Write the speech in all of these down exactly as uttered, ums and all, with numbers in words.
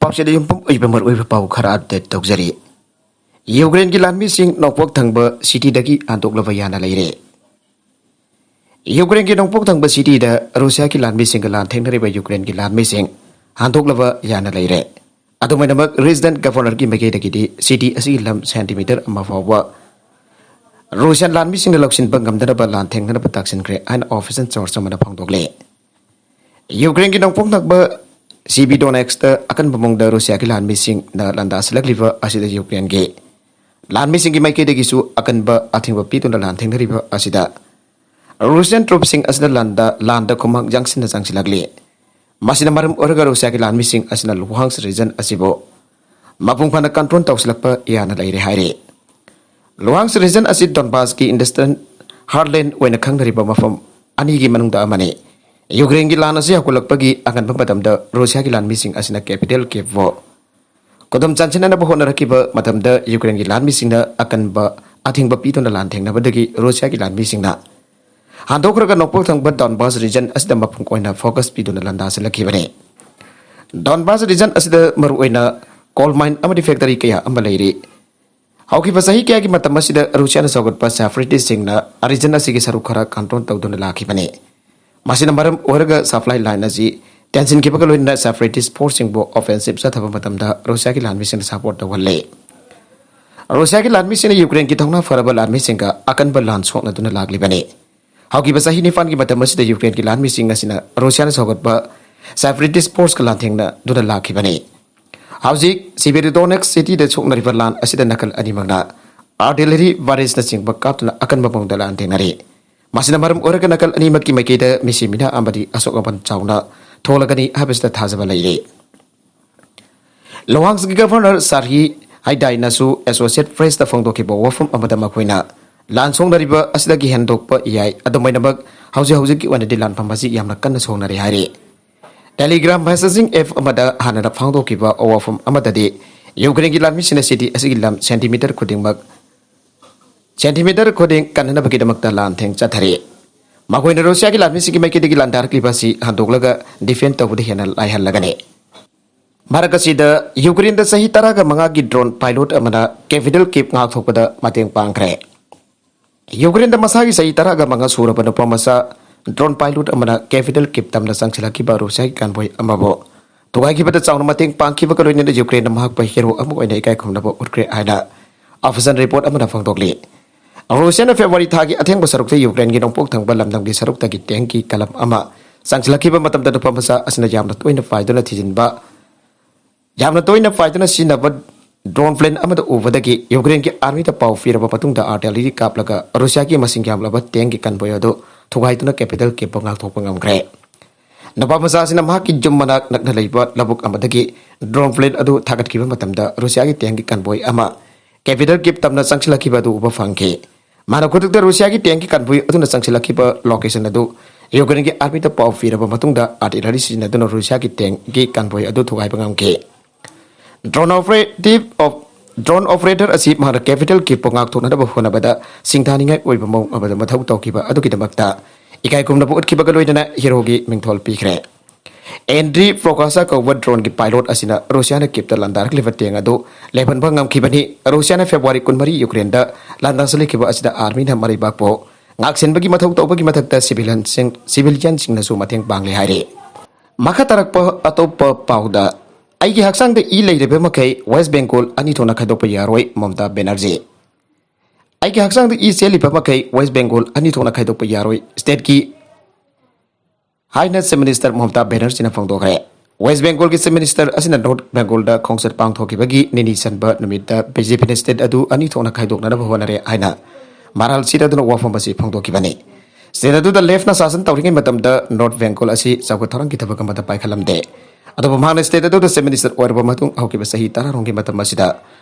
ꯄꯥꯎꯆꯦꯗ ꯌꯨꯝꯐꯝ ꯑꯣꯏꯕ ꯃꯔꯨꯑꯣꯏꯕ ꯄꯥꯎ ꯈꯔ ꯑꯞꯗꯦꯠ ꯇꯧꯖꯔꯤ꯫ ꯌꯨꯀ꯭ꯔꯦꯟꯒꯤ ꯂꯥꯟꯃꯤꯁꯤꯡ ꯅꯣꯡꯄꯣꯛ ꯊꯪꯕ ꯁꯤꯇꯤꯗꯒꯤ ꯍꯟꯗꯣꯛꯂꯕ ꯌꯥꯅ ꯂꯩꯔꯦ꯫ ꯌꯨꯀ꯭ꯔꯦꯟꯒꯤ ꯅꯣꯡꯄꯣꯛ ꯊꯪꯕ ꯁꯤꯇꯤꯗ ꯔꯨꯁꯤꯌꯥꯒꯤ ꯂꯥꯟꯃꯤꯁꯤꯡꯒ ꯂꯥꯟꯊꯦꯡꯅꯔꯤꯕ ꯌꯨꯀ꯭ꯔꯦꯟꯒꯤ ꯂꯥꯟꯃꯤꯁꯤꯡ ꯍꯟꯗꯣꯛꯂꯕ ꯌꯥꯅ ꯂꯩꯔꯦ꯫ ꯑꯗꯨꯃꯥꯏꯅꯃꯛ, ꯔꯦꯁꯤꯗꯦꯟꯠ ꯒꯚꯔꯅꯔꯒꯤ ꯃꯥꯏꯀꯩꯗꯒꯤꯗꯤ ꯁꯤꯇꯤ ꯑꯁꯤꯒꯤ ꯂꯝ ꯁꯦꯟꯇꯤꯃꯤꯇꯔ ꯑꯃ ꯐꯥꯎꯕ ꯔꯨꯁꯤꯌꯥꯟ ꯂꯥꯟꯃꯤꯁꯤꯡꯅ ꯂꯧꯁꯤꯟꯕ ꯉꯝꯗꯅꯕ ꯂꯥꯟꯊꯦꯡꯅꯅꯕ ꯇꯥꯛꯁꯤꯟꯈ꯭ꯔꯦ ꯍꯥꯏꯅ ꯑꯣꯐꯤꯁꯤꯌꯦꯜ ꯁꯣꯔꯁ ꯑꯃꯅ ꯐꯣꯡꯗꯣꯛꯂꯦ꯫ ꯌꯨꯀ꯭ꯔꯦꯟꯒꯤ ꯅꯣꯡꯄꯣꯛ ꯊꯪꯕ ꯁꯤꯕꯤꯗꯣꯅꯦꯛꯁꯇ ꯑꯀꯟꯕ ꯃꯑꯣꯡꯗ ꯔꯨꯁꯤꯌꯥꯒꯤ ꯂꯥꯟꯃꯤꯁꯤꯡꯅ ꯂꯥꯟꯗꯥꯁꯤꯜꯂꯛꯂꯤꯕ ꯑꯁꯤꯗ ꯌꯨꯀ꯭ꯔꯦꯟꯒꯤ ꯂꯥꯟꯃꯤꯁꯤꯡꯒꯤ ꯃꯥꯏꯀꯩꯗꯒꯤꯁꯨ ꯑꯀꯟꯕ ꯑꯊꯤꯡꯕ ꯄꯤꯗꯨꯅ ꯂꯥꯟꯊꯦꯡꯅꯔꯤꯕ ꯑꯁꯤꯗ, ꯔꯨꯁꯤꯌꯥꯟ ꯇ꯭ꯔꯨꯞꯁꯤꯡ ꯑꯁꯤꯅ ꯂꯥꯟꯗ, ꯂꯥꯟꯗ ꯈꯨꯃꯥꯡ ꯌꯥꯡꯁꯤꯟꯅ ꯆꯪꯁꯤꯜꯂꯛꯂꯤ꯫ ꯃꯁꯤꯅ ꯃꯔꯝ ꯑꯣꯏꯔꯒ ꯔꯨꯁꯤꯌꯥꯒꯤ ꯂꯥꯟꯃꯤꯁꯤꯡ ꯑꯁꯤꯅ ꯂꯨꯍꯥꯟꯁ ꯔꯤꯖꯟ ꯑꯁꯤꯕꯨ ꯃꯄꯨꯡ ꯐꯥꯅ ꯀꯟꯇ꯭ꯔꯣꯜ ꯇꯧꯁꯤꯜꯂꯛꯄ ꯌꯥꯅ ꯂꯩꯔꯦ ꯍꯥꯏꯔꯤ꯫ ꯂꯨꯍꯥꯟꯁ ꯔꯤꯖꯟ ꯑꯁꯤ ꯗꯣꯟꯕꯥꯁꯀꯤ ꯏꯟꯗꯁꯇ꯭ꯔꯤꯌꯦꯜ ꯍꯥꯔꯠꯂꯦꯟ ꯑꯣꯏꯅ ꯈꯪꯅꯔꯤꯕ ꯃꯐꯝ ꯑꯅꯤꯒꯤ ꯃꯅꯨꯡꯗ ꯑꯃꯅꯤ꯫ ꯌꯨꯀ꯭ꯔꯦꯟꯒꯤ ꯂꯥꯟ ꯑꯁꯤ ꯍꯧꯒꯠꯂꯛꯄꯒꯤ ꯑꯉꯟꯕ ꯃꯇꯝꯗ ꯔꯨꯁꯤꯌꯥꯒꯤ ꯂꯥꯟꯃꯤꯁꯤꯡ ꯑꯁꯤꯅ ꯀꯦꯄꯤꯇꯦꯜ ꯀꯤꯚꯕꯨ ꯈꯨꯗꯨꯝ ꯆꯟꯁꯤꯟꯅꯅꯕ ꯍꯣꯠꯅꯔꯛꯈꯤꯕ ꯃꯇꯝꯗ, ꯌꯨꯀ꯭ꯔꯦꯟꯒꯤ ꯂꯥꯟꯃꯤꯁꯤꯡꯅ ꯑꯀꯟꯕ ꯑꯊꯤꯡꯕ ꯄꯤꯗꯨꯅ ꯂꯥꯟꯊꯦꯡꯅꯕꯗꯒꯤ ꯔꯨꯁꯤꯌꯥꯒꯤ ꯂꯥꯟꯃꯤꯁꯤꯡꯅ ꯍꯟꯗꯣꯛꯈ꯭ꯔꯒ ꯅꯣꯡꯄꯣꯛ ꯊꯪꯕ ꯗꯣꯟꯕꯥꯁ ꯔꯤꯖꯟ ꯑꯁꯤꯗ ꯃꯄꯨꯡ ꯑꯣꯏꯅ ꯐꯣꯀꯁ ꯄꯤꯗꯨꯅ ꯂꯥꯟꯗꯥꯁꯤꯜꯂꯛꯈꯤꯕꯅꯤ꯫ ꯗꯣꯟꯕꯥꯁ ꯔꯤꯖꯟ ꯑꯁꯤꯗ ꯃꯔꯨꯑꯣꯏꯅ ꯀꯣꯜ ꯃꯥꯏꯟ ꯑꯃꯗꯤ ꯐꯦꯛꯇꯔꯤ ꯀꯌꯥ ꯑꯃ ꯂꯩꯔꯤ꯫ ꯍꯧꯈꯤꯕ ꯆꯍꯤ ꯀꯌꯥꯒꯤ ꯃꯇꯝ ꯑꯁꯤꯗ ꯔꯨꯁꯤꯌꯥꯅ ꯁꯧꯒꯠꯄ ꯁꯦꯄꯔꯦꯇꯤꯁꯁꯤꯡꯅ ꯔꯤꯖꯟ ꯑꯁꯤꯒꯤ ꯁꯔꯨꯛ ꯈꯔ ꯀꯟꯇ꯭ꯔꯣꯜ ꯇꯧꯗꯨꯅ ꯂꯥꯛꯈꯤꯕꯅꯤ꯫ ꯃꯁꯤꯅ ꯃꯔꯝ ꯑꯣꯏꯔꯒ ꯁꯄ꯭ꯂꯥꯏ ꯂꯥꯏꯟ ꯑꯁꯤ ꯇꯦꯟꯁꯤꯟꯈꯤꯕꯒ ꯂꯣꯏꯅꯅ ꯁꯦꯄꯔꯦꯇꯤꯁ ꯐꯣꯔꯁꯁꯤꯡꯕꯨ ꯑꯣꯐꯦꯟꯁꯤꯞ ꯆꯠꯊꯕ ꯃꯇꯝꯗ ꯔꯨꯁꯤꯌꯥꯒꯤ ꯂꯥꯟꯃꯤꯁꯤꯡꯅ ꯁꯄꯣꯔꯠ ꯇꯧꯍꯜꯂꯤ꯫ ꯔꯨꯁꯤꯌꯥꯒꯤ ꯂꯥꯟꯃꯤꯁꯤꯡꯅ ꯌꯨꯀ꯭ꯔꯦꯟꯒꯤ ꯊꯧꯅꯥ ꯐꯔꯕ ꯂꯥꯟꯃꯤꯁꯤꯡꯒ ꯑꯀꯟꯕ ꯂꯥꯟ ꯁꯣꯛꯅꯗꯨꯅ ꯂꯥꯛꯂꯤꯕꯅꯤ꯫ ꯍꯧꯈꯤꯕ ꯆꯍꯤ ꯅꯤꯄꯥꯟꯒꯤ ꯃꯇꯝ ꯑꯁꯤꯗ ꯌꯨꯀ꯭ꯔꯦꯟꯒꯤ ꯂꯥꯟꯃꯤꯁꯤꯡ ꯑꯁꯤꯅ ꯔꯨꯁꯤꯌꯥꯅ ꯁꯧꯒꯠꯄ ꯁꯦꯄꯔꯦꯇꯤꯁ ꯐꯣꯔꯁꯀ ꯂꯥꯟꯊꯦꯡꯅꯗꯨꯅ ꯂꯥꯛꯈꯤꯕꯅꯤ꯫ ꯍꯧꯖꯤꯛ ꯁꯤꯕꯦꯔꯤꯗꯣꯅꯦꯛꯁ ꯁꯤꯇꯤꯗ ꯁꯣꯛꯅꯔꯤꯕ ꯂꯥꯟ ꯑꯁꯤꯗ ꯅꯥꯀꯜ ꯑꯅꯤꯃꯛꯅ ꯑꯥꯔꯇꯤꯂꯔꯤ ꯕꯥꯔꯦꯖꯅꯆꯤꯡꯕ ꯀꯥꯞꯇꯨꯅ ꯑꯀꯟꯕ ꯃꯑꯣꯡꯗ ꯂꯥꯟꯊꯦꯡꯅꯔꯤ꯫ ꯃꯁꯤꯅ ꯃꯔꯝ ꯑꯣꯏꯔꯒ ꯅꯥꯀꯜ ꯑꯅꯤꯃꯛꯀꯤ ꯃꯥꯏꯀꯩꯗ ꯃꯤꯁꯤ ꯃꯤꯅꯥ ꯑꯃꯗꯤ ꯑꯁꯣꯛ ꯑꯄꯟ ꯆꯥꯎꯅ ꯊꯣꯛꯂꯒꯅꯤ ꯍꯥꯏꯕꯁꯤꯗ ꯊꯥꯖꯕ ꯂꯩꯔꯤ꯫ ꯂꯨꯍꯥꯟꯁꯀꯤ ꯒꯚꯔꯅꯔ ꯁꯥꯔꯍꯤ ꯍꯥꯏꯗꯥꯏꯅꯁꯨ ꯑꯦꯁꯣꯁꯤꯌꯦꯠ ꯄ꯭ꯔꯦꯁꯇ ꯐꯣꯡꯗꯣꯛꯈꯤꯕ ꯋꯥꯐꯝ ꯑꯃꯗ ꯃꯈꯣꯏꯅ ꯂꯥꯟ ꯁꯣꯛꯅꯔꯤꯕ ꯑꯁꯤꯗꯒꯤ ꯍꯦꯟꯗꯣꯛꯄ ꯌꯥꯏ, ꯑꯗꯨꯃꯥꯏꯅꯃꯛ ꯍꯧꯖꯤꯛ ꯍꯧꯖꯤꯛꯀꯤ ꯑꯣꯏꯅꯗꯤ ꯂꯥꯟꯐꯝ ꯑꯁꯤ ꯌꯥꯝꯅ ꯀꯟꯅ ꯁꯣꯛꯅꯔꯤ ꯍꯥꯏꯔꯤ꯫ ꯇꯦꯂꯤꯒ꯭ꯔꯥꯝ ꯃꯦꯁꯦꯖꯤꯡ ꯑꯦꯞ ꯑꯃꯗ ꯍꯥꯟꯅꯅ ꯐꯣꯡꯗꯣꯛꯈꯤꯕ ꯋꯥꯐꯝ ꯑꯃꯗꯗꯤ, ꯌꯨꯀ꯭ꯔꯦꯟꯒꯤ ꯂꯥꯟꯃꯤꯁꯤꯡꯅ ꯁꯤꯇꯤ ꯑꯁꯤꯒꯤ ꯂꯝ ꯁꯦꯟꯇꯤꯃꯤꯇꯔ ꯈꯨꯗꯤꯡꯃꯛ, ꯁꯦꯟꯇꯤꯃꯤꯇꯔ ꯈꯨꯗꯤꯡ ꯀꯟꯅꯅꯕꯒꯤꯗꯃꯛꯇ ꯂꯥꯟꯊꯦꯡ ꯆꯠꯊꯔꯤ꯫ ꯃꯈꯣꯏꯅ ꯔꯨꯁꯤꯌꯥꯒꯤ ꯂꯥꯟꯃꯤꯁꯤꯡꯒꯤ ꯃꯥꯏꯀꯩꯗꯒꯤ ꯂꯥꯟꯗꯥꯔꯛꯂꯤꯕ ꯑꯁꯤ ꯍꯟꯗꯣꯛꯂꯒ ꯗꯤꯐꯦꯟ ꯇꯧꯕꯗ ꯍꯦꯟꯅ ꯂꯥꯏꯍꯜꯂꯒꯅꯤ꯫ ꯃꯔꯛ ꯑꯁꯤꯗ ꯌꯨꯀ꯭ꯔꯦꯟꯗ ꯆꯍꯤ ꯇꯔꯥꯒ ꯃꯉꯥꯒꯤ drone pilot ꯑꯃꯅ capital Kyiv ꯉꯥꯛꯊꯣꯛꯄꯗ ꯃꯇꯦꯡ ꯄꯥꯡꯈ꯭ꯔꯦ꯫ ꯌꯨꯀ꯭ꯔꯦꯟꯗ ꯃꯁꯥꯒꯤ ꯆꯍꯤ ꯇꯔꯥꯒ ꯃꯉꯥ ꯁꯨꯔꯕ ꯅꯨꯄꯥ ꯃꯆꯥ drone pilot ꯑꯃꯅ capital Kyiv ꯇꯝꯅ ꯆꯪꯁꯤꯜꯂꯛꯈꯤꯕ ꯔꯨꯁꯤꯌꯥꯒꯤ convoy ꯑꯃꯕꯨ ꯊꯨꯒꯥꯏꯈꯤꯕꯗ ꯆꯥꯎꯅ ꯃꯇꯦꯡ ꯄꯥꯡꯈꯤꯕꯒ ꯂꯣꯏꯅꯅ ꯌꯨꯀ꯭ꯔꯦꯟꯅ ꯃꯍꯥꯛꯄꯨ hero ꯑꯃ ꯑꯣꯏꯅ ꯏꯀꯥꯏ ꯈꯨꯝꯅꯕ ꯎꯠꯈ꯭ꯔꯦ ꯍꯥꯏꯅ official report ꯑꯃꯅ ꯐꯣꯡꯗꯣꯛꯂꯤ꯫ ꯔꯨꯁꯤꯌꯥꯅ ꯐꯦꯕ꯭ꯔꯨꯋꯥꯔꯤ ꯊꯥꯒꯤ ꯑꯊꯦꯡꯕ ꯁꯔꯨꯛꯇ ꯌꯨꯀ꯭ꯔꯦꯟꯒꯤ ꯅꯣꯡꯄꯣꯛ ꯊꯪꯕ ꯂꯝꯗꯝꯒꯤ ꯁꯔꯨꯛꯇꯒꯤ tankꯀꯤ ꯀꯂꯝ ꯑꯃ ꯆꯪꯁꯤꯜꯂꯛꯈꯤꯕ ꯃꯇꯝꯗ ꯅꯨꯄꯥ ꯃꯆꯥ ꯑꯁꯤꯅ ꯌꯥꯝꯅ ꯇꯣꯏꯅ ꯄꯥꯏꯗꯨꯅ ꯊꯤꯖꯤꯟꯕ ꯌꯥꯝꯅ ꯇꯣꯏꯅ ꯄꯥꯏꯗꯨꯅ ꯁꯤꯖꯤꯟꯅꯕ drone plane ꯑꯃꯗ ꯎꯕꯗꯒꯤ ꯌꯨꯀ꯭ꯔꯦꯟꯒꯤ armyꯗ ꯄꯥꯎ ꯄꯤꯔꯕ ꯃꯇꯨꯡꯗ artillery ꯀꯥꯞꯂꯒ ꯔꯨꯁꯤꯌꯥꯒꯤ ꯃꯁꯤꯡ ꯌꯥꯝꯂꯕ tankꯀꯤ convoy ꯑꯗꯨ ꯊꯨꯒꯥꯏꯗꯨꯅ capital Kyivꯕꯨ ꯉꯥꯛꯊꯣꯛꯄ ꯉꯝꯈ꯭ꯔꯦ꯫ ꯅꯨꯄꯥ ꯃꯆꯥ ꯑꯁꯤꯅ ꯃꯍꯥꯛꯀꯤ ꯌꯨꯝ ꯃꯅꯥꯛ ꯅꯛꯅ ꯂꯩꯕ ꯂꯧꯕꯨꯛ ꯑꯃꯗꯒꯤ drone plane ꯑꯗꯨ ꯊꯥꯒꯠꯈꯤꯕ ꯃꯇꯝꯗ ꯔꯨꯁꯤꯌꯥꯒꯤ tankꯀꯤ convoy ꯑꯃ capital Kyiv ꯇꯝꯅ ꯆꯪꯁꯤꯜꯂꯛꯈꯤꯕ ꯑꯗꯨ ꯎꯕ ꯐꯪꯈꯤ꯫ ꯃꯥꯅ ꯈꯨꯗꯛꯇ ꯔꯨꯁꯤꯌꯥꯒꯤ tankꯀꯤ convoy ꯑꯗꯨꯅ ꯆꯪꯁꯤꯜꯂꯛꯈꯤꯕ location ꯑꯗꯨ ꯌꯨꯀ꯭ꯔꯦꯟꯒꯤ armyꯗ ꯄꯥꯎ ꯄꯤꯔꯕ ꯃꯇꯨꯡꯗ artillery ꯁꯤꯖꯤꯟꯅꯗꯨꯅ ꯔꯨꯁꯤꯌꯥꯒꯤ tankꯀꯤ convoy ꯑꯗꯨ ꯊꯨꯒꯥꯏꯕ ꯉꯝꯈꯤ꯫ Drone operative of drone operator ꯑꯁꯤ ꯃꯍꯥꯛꯅ capital Kyivꯄꯨ ꯉꯥꯛꯊꯣꯛꯅꯅꯕ ꯍꯣꯠꯅꯕꯗ ꯁꯤꯡꯊꯥꯅꯤꯡꯉꯥꯏ ꯑꯣꯏꯕ ꯃꯑꯣꯡ ꯑꯃꯗ ꯃꯊꯧ ꯇꯧꯈꯤꯕ ꯑꯗꯨꯒꯤꯗꯃꯛꯇ ꯏꯀꯥꯏ ꯈꯨꯝꯅꯕ ꯎꯠꯈꯤꯕꯒ ꯂꯣꯏꯅꯅ heroꯒꯤ ꯃꯤꯡꯊꯣꯜ ꯄꯤꯈ꯭ꯔꯦ꯫ Andriy Prokasha ꯀꯧꯕ droneꯒꯤ pilot ꯑꯁꯤꯅ ꯔꯨꯁꯤꯌꯥꯅ Kyivꯇ ꯂꯥꯟꯗꯥꯔꯛꯂꯤꯕ tank ꯑꯗꯨ ꯂꯦꯞꯍꯟꯕ ꯉꯝꯈꯤꯕꯅꯤ꯫ ꯔꯨꯁꯤꯌꯥꯅ ꯐꯦꯕ꯭ꯔꯨꯋꯥꯔꯤ ꯀꯨꯟꯃꯔꯤ ꯌꯨꯀ꯭ꯔꯦꯟꯗ ꯂꯥꯟꯗꯥꯡꯁꯤꯜꯂꯛꯈꯤꯕ ꯑꯁꯤꯗ armyꯅ ꯃꯔꯩꯕꯥꯛꯄꯨ ꯉꯥꯛꯁꯦꯟꯕꯒꯤ ꯃꯊꯧ ꯇꯧꯕꯒꯤ ꯃꯊꯛꯇ civilianꯁꯤꯡ civilianꯁꯤꯡꯅꯁꯨ ꯃꯇꯦꯡ ꯄꯥꯡꯂꯤ ꯍꯥꯏꯔꯤ꯫ ꯃꯈꯥ ꯇꯥꯔꯛꯄ ꯑꯇꯣꯞꯄ ꯄꯥꯎꯗ, ꯑꯩꯒꯤ ꯍꯛꯆꯥꯡꯗ ꯏ ꯂꯩꯔꯤꯕ ꯃꯈꯩ West Bengal ꯑꯅꯤ ꯊꯣꯛꯅ ꯈꯥꯏꯗꯣꯛꯄ ꯌꯥꯔꯣꯏ, ꯃꯃꯇꯥ ꯕꯦꯅꯔꯖꯤ꯫ ꯑꯩꯒꯤ ꯍꯛꯆꯥꯡꯗ ꯏ ꯆꯦꯜꯂꯤꯕ ꯃꯈꯩ West Bengal ꯑꯅꯤ ꯊꯣꯛꯅ ꯈꯥꯏꯗꯣꯛꯄ ꯌꯥꯔꯣꯏ, stateꯀꯤ ꯍꯥꯏꯅ Chief Minister ꯃꯃꯇꯥ ꯕꯦꯅꯔꯖꯤꯅ ꯐꯣꯡꯗꯣꯛꯈ꯭ꯔꯦ꯫ West Bengalꯒꯤ Chief Minister ꯑꯁꯤꯅ North Bengalꯗ ꯈꯣꯡꯆꯠ ꯄꯥꯡꯊꯣꯛꯈꯤꯕꯒꯤ ꯅꯤꯅꯤ ꯆꯟꯕ ꯅꯨꯃꯤꯠꯇ BJPꯅ state ꯑꯗꯨ ꯑꯅꯤ ꯊꯣꯛꯅ ꯈꯥꯏꯗꯣꯛꯅꯅꯕ ꯍꯣꯠꯅꯔꯦ ꯍꯥꯏꯅ ꯃꯔꯥꯜ ꯁꯤꯔꯗꯨꯅ ꯋꯥꯐꯝ ꯑꯁꯤ ꯐꯣꯡꯗꯣꯛꯈꯤꯕꯅꯤ꯫ State ꯑꯗꯨꯗ leftꯅ ꯁꯥꯁꯟ ꯇꯧꯔꯤꯉꯩ ꯃꯇꯝꯗ North Bengal ꯑꯁꯤ ꯆꯥꯎꯈꯠ ꯊꯧꯔꯥꯡꯒꯤ ꯊꯕꯛ ꯑꯃꯗ ꯄꯥꯏꯈꯠꯂꯝꯗꯦ꯫ ꯑꯗꯨꯕꯨ ꯃꯍꯥꯛꯅ state ꯑꯗꯨꯗ Chief Minister ꯑꯣꯏꯔꯕ ꯃꯇꯨꯡ ꯍꯧꯈꯤꯕ ꯆꯍꯤ ꯇꯔꯥꯔꯣꯝꯒꯤ ꯃꯇꯝ ꯑꯁꯤꯗ